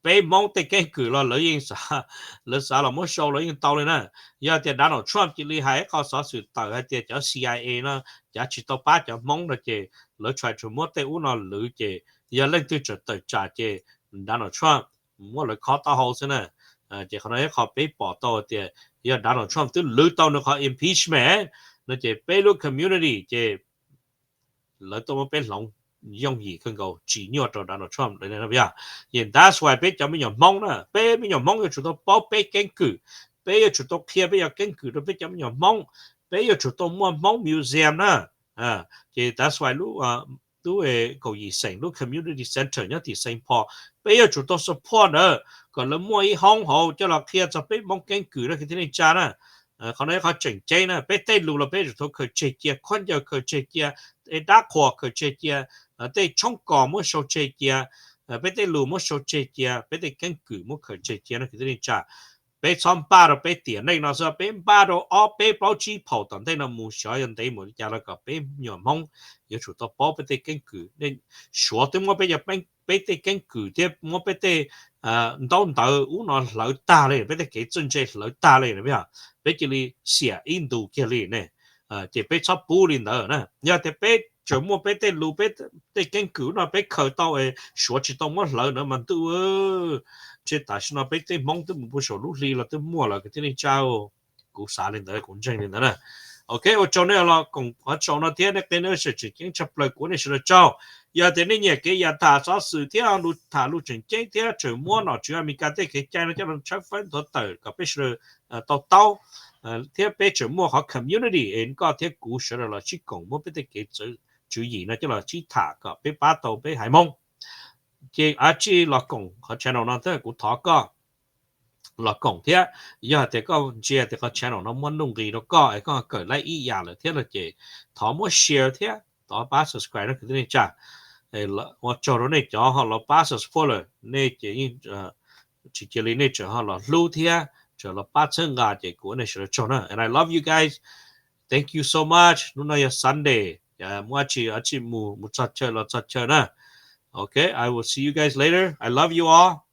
peb Hmoob tej keeb kwm los lawv yeej, lawv xav los muab sau los yeej tau li na. Yog tias Donald Trump cia li hais qhov xov xwm tawm hais tias cov C I A no cav tsis tau pab cov Hmoob no ces lawv try to muab tej ub no lwv ces yog leej twg tseem tawm tsam ces Donald Trump muab lawv khob taub hau xwb na. Ces qhov no ib qho peb pom tau tias yog Donald Trump twb lwv tau nws qhov impeachment no ces peb lub community ces lawv tuaj muab peb hloov yooj yim kawg nkaus tsis nyuaj rau Donald Trump li no. Ces that's why peb cov me nyuam Hmoob na, peb me nyuam Hmoob yuav tsum tau paub peb keeb kwm, peb yuav tsum tau qhia peb cov keeb kwm rau peb cov me nyuam Hmoob, peb yuav tsum tau muaj Hmoob museum na. Ces that's why lub, lub kaum yim xeem lub community center nyob tim Saint Paul, peb yuav tsum tau support ntawd kom lawv muaj ib hoob hauv coj los qhia txog peb Hmoob keeb kwm no kwv tij neej tsa na. Qhov no yog qhov tseem ceeb na, peb tej lus los peb yuav tsum tau khaws tseg cia, khaub ncaws khaws tseg cia, tej dab qhuas khaws tseg cia, tej tshoob kos muab sau tseg cia, peb tej lus muab sau tseg cia, peb tej keeb kwm muab khaws tseg cia no kwv tij neej tsa. Peb txhob npaj rau peb tiam neej no xwb, peb npaj rau ob peb plaub tsib phaum tom ntej no mus xyov yog ntev mus li cas los kom peb nyuam Hmoob yuav tsum tau paub peb tej keeb kwm. Suav twb muab peb, peb tej keeb kwm thiab muab peb tej ntaub ntawv ub no hlawv tag li, peb tej kev txawj ntse hlawv tag li, peb cia li xiam ib ntus kiag li ne. Ces peb txhob pub li ntawd na. Yog tias peb tseem muaj peb tej lus, peb tej keeb kwm no peb khaws tau, Suav tsis tau muab hlawv na mas ntuj, ntshe tam sim no peb tej Hmoob twb mus puag saum lub hli los twb muaj lawm kwv tij neej tsa. Kuv xav li ntawd, kuv ntseeg li ntawd na. Ok, ua tsaug nej los koom qhov tsaus no thiab nej qhia nej sawv tseem ceeb tshaj plaws, kuv ua nej sawv daws tsaug. Yog tias nej nyiam kev yav tham xov xwm thiab lus tham lus tseem ceeb thiab tseem muab nom tswv Amelikas tej kev cai no coj los tshawb fawb nthuav tawm kom peb sawv daws tau taub, thiab peb tseem muaj qhov community es koj thiab kuv sawv daws los sib koom muab peb tej kev tswv yim no coj los sib tham kom peb pab tau peb haiv Hmoob. Ces a tsij los koom qhov channel no thiab, kuv thov koj los koom thiab. Yog tias koj ntsia tias qhov channel no muaj nuj nqis rau koj es koj kawm laib ib yam lawm thiab no ces thov muab share thiab thov pab subscribe no kwv tij neej tsa. Ua tsaug rau nej cov ho los pab subscribe lawm, nej ces yeej tsis cia li, nej tseem ho los hlub thiab tseem los pab txhawb nqa ces kuv ua nej sawv daws tsaug na. And I love you guys. Thank you so much. Hnub no yog Sunday, muaj dab tsi dab tsi mus, mus txog chaw los txog chaw na. Ok, I will see you guys later. I love you all.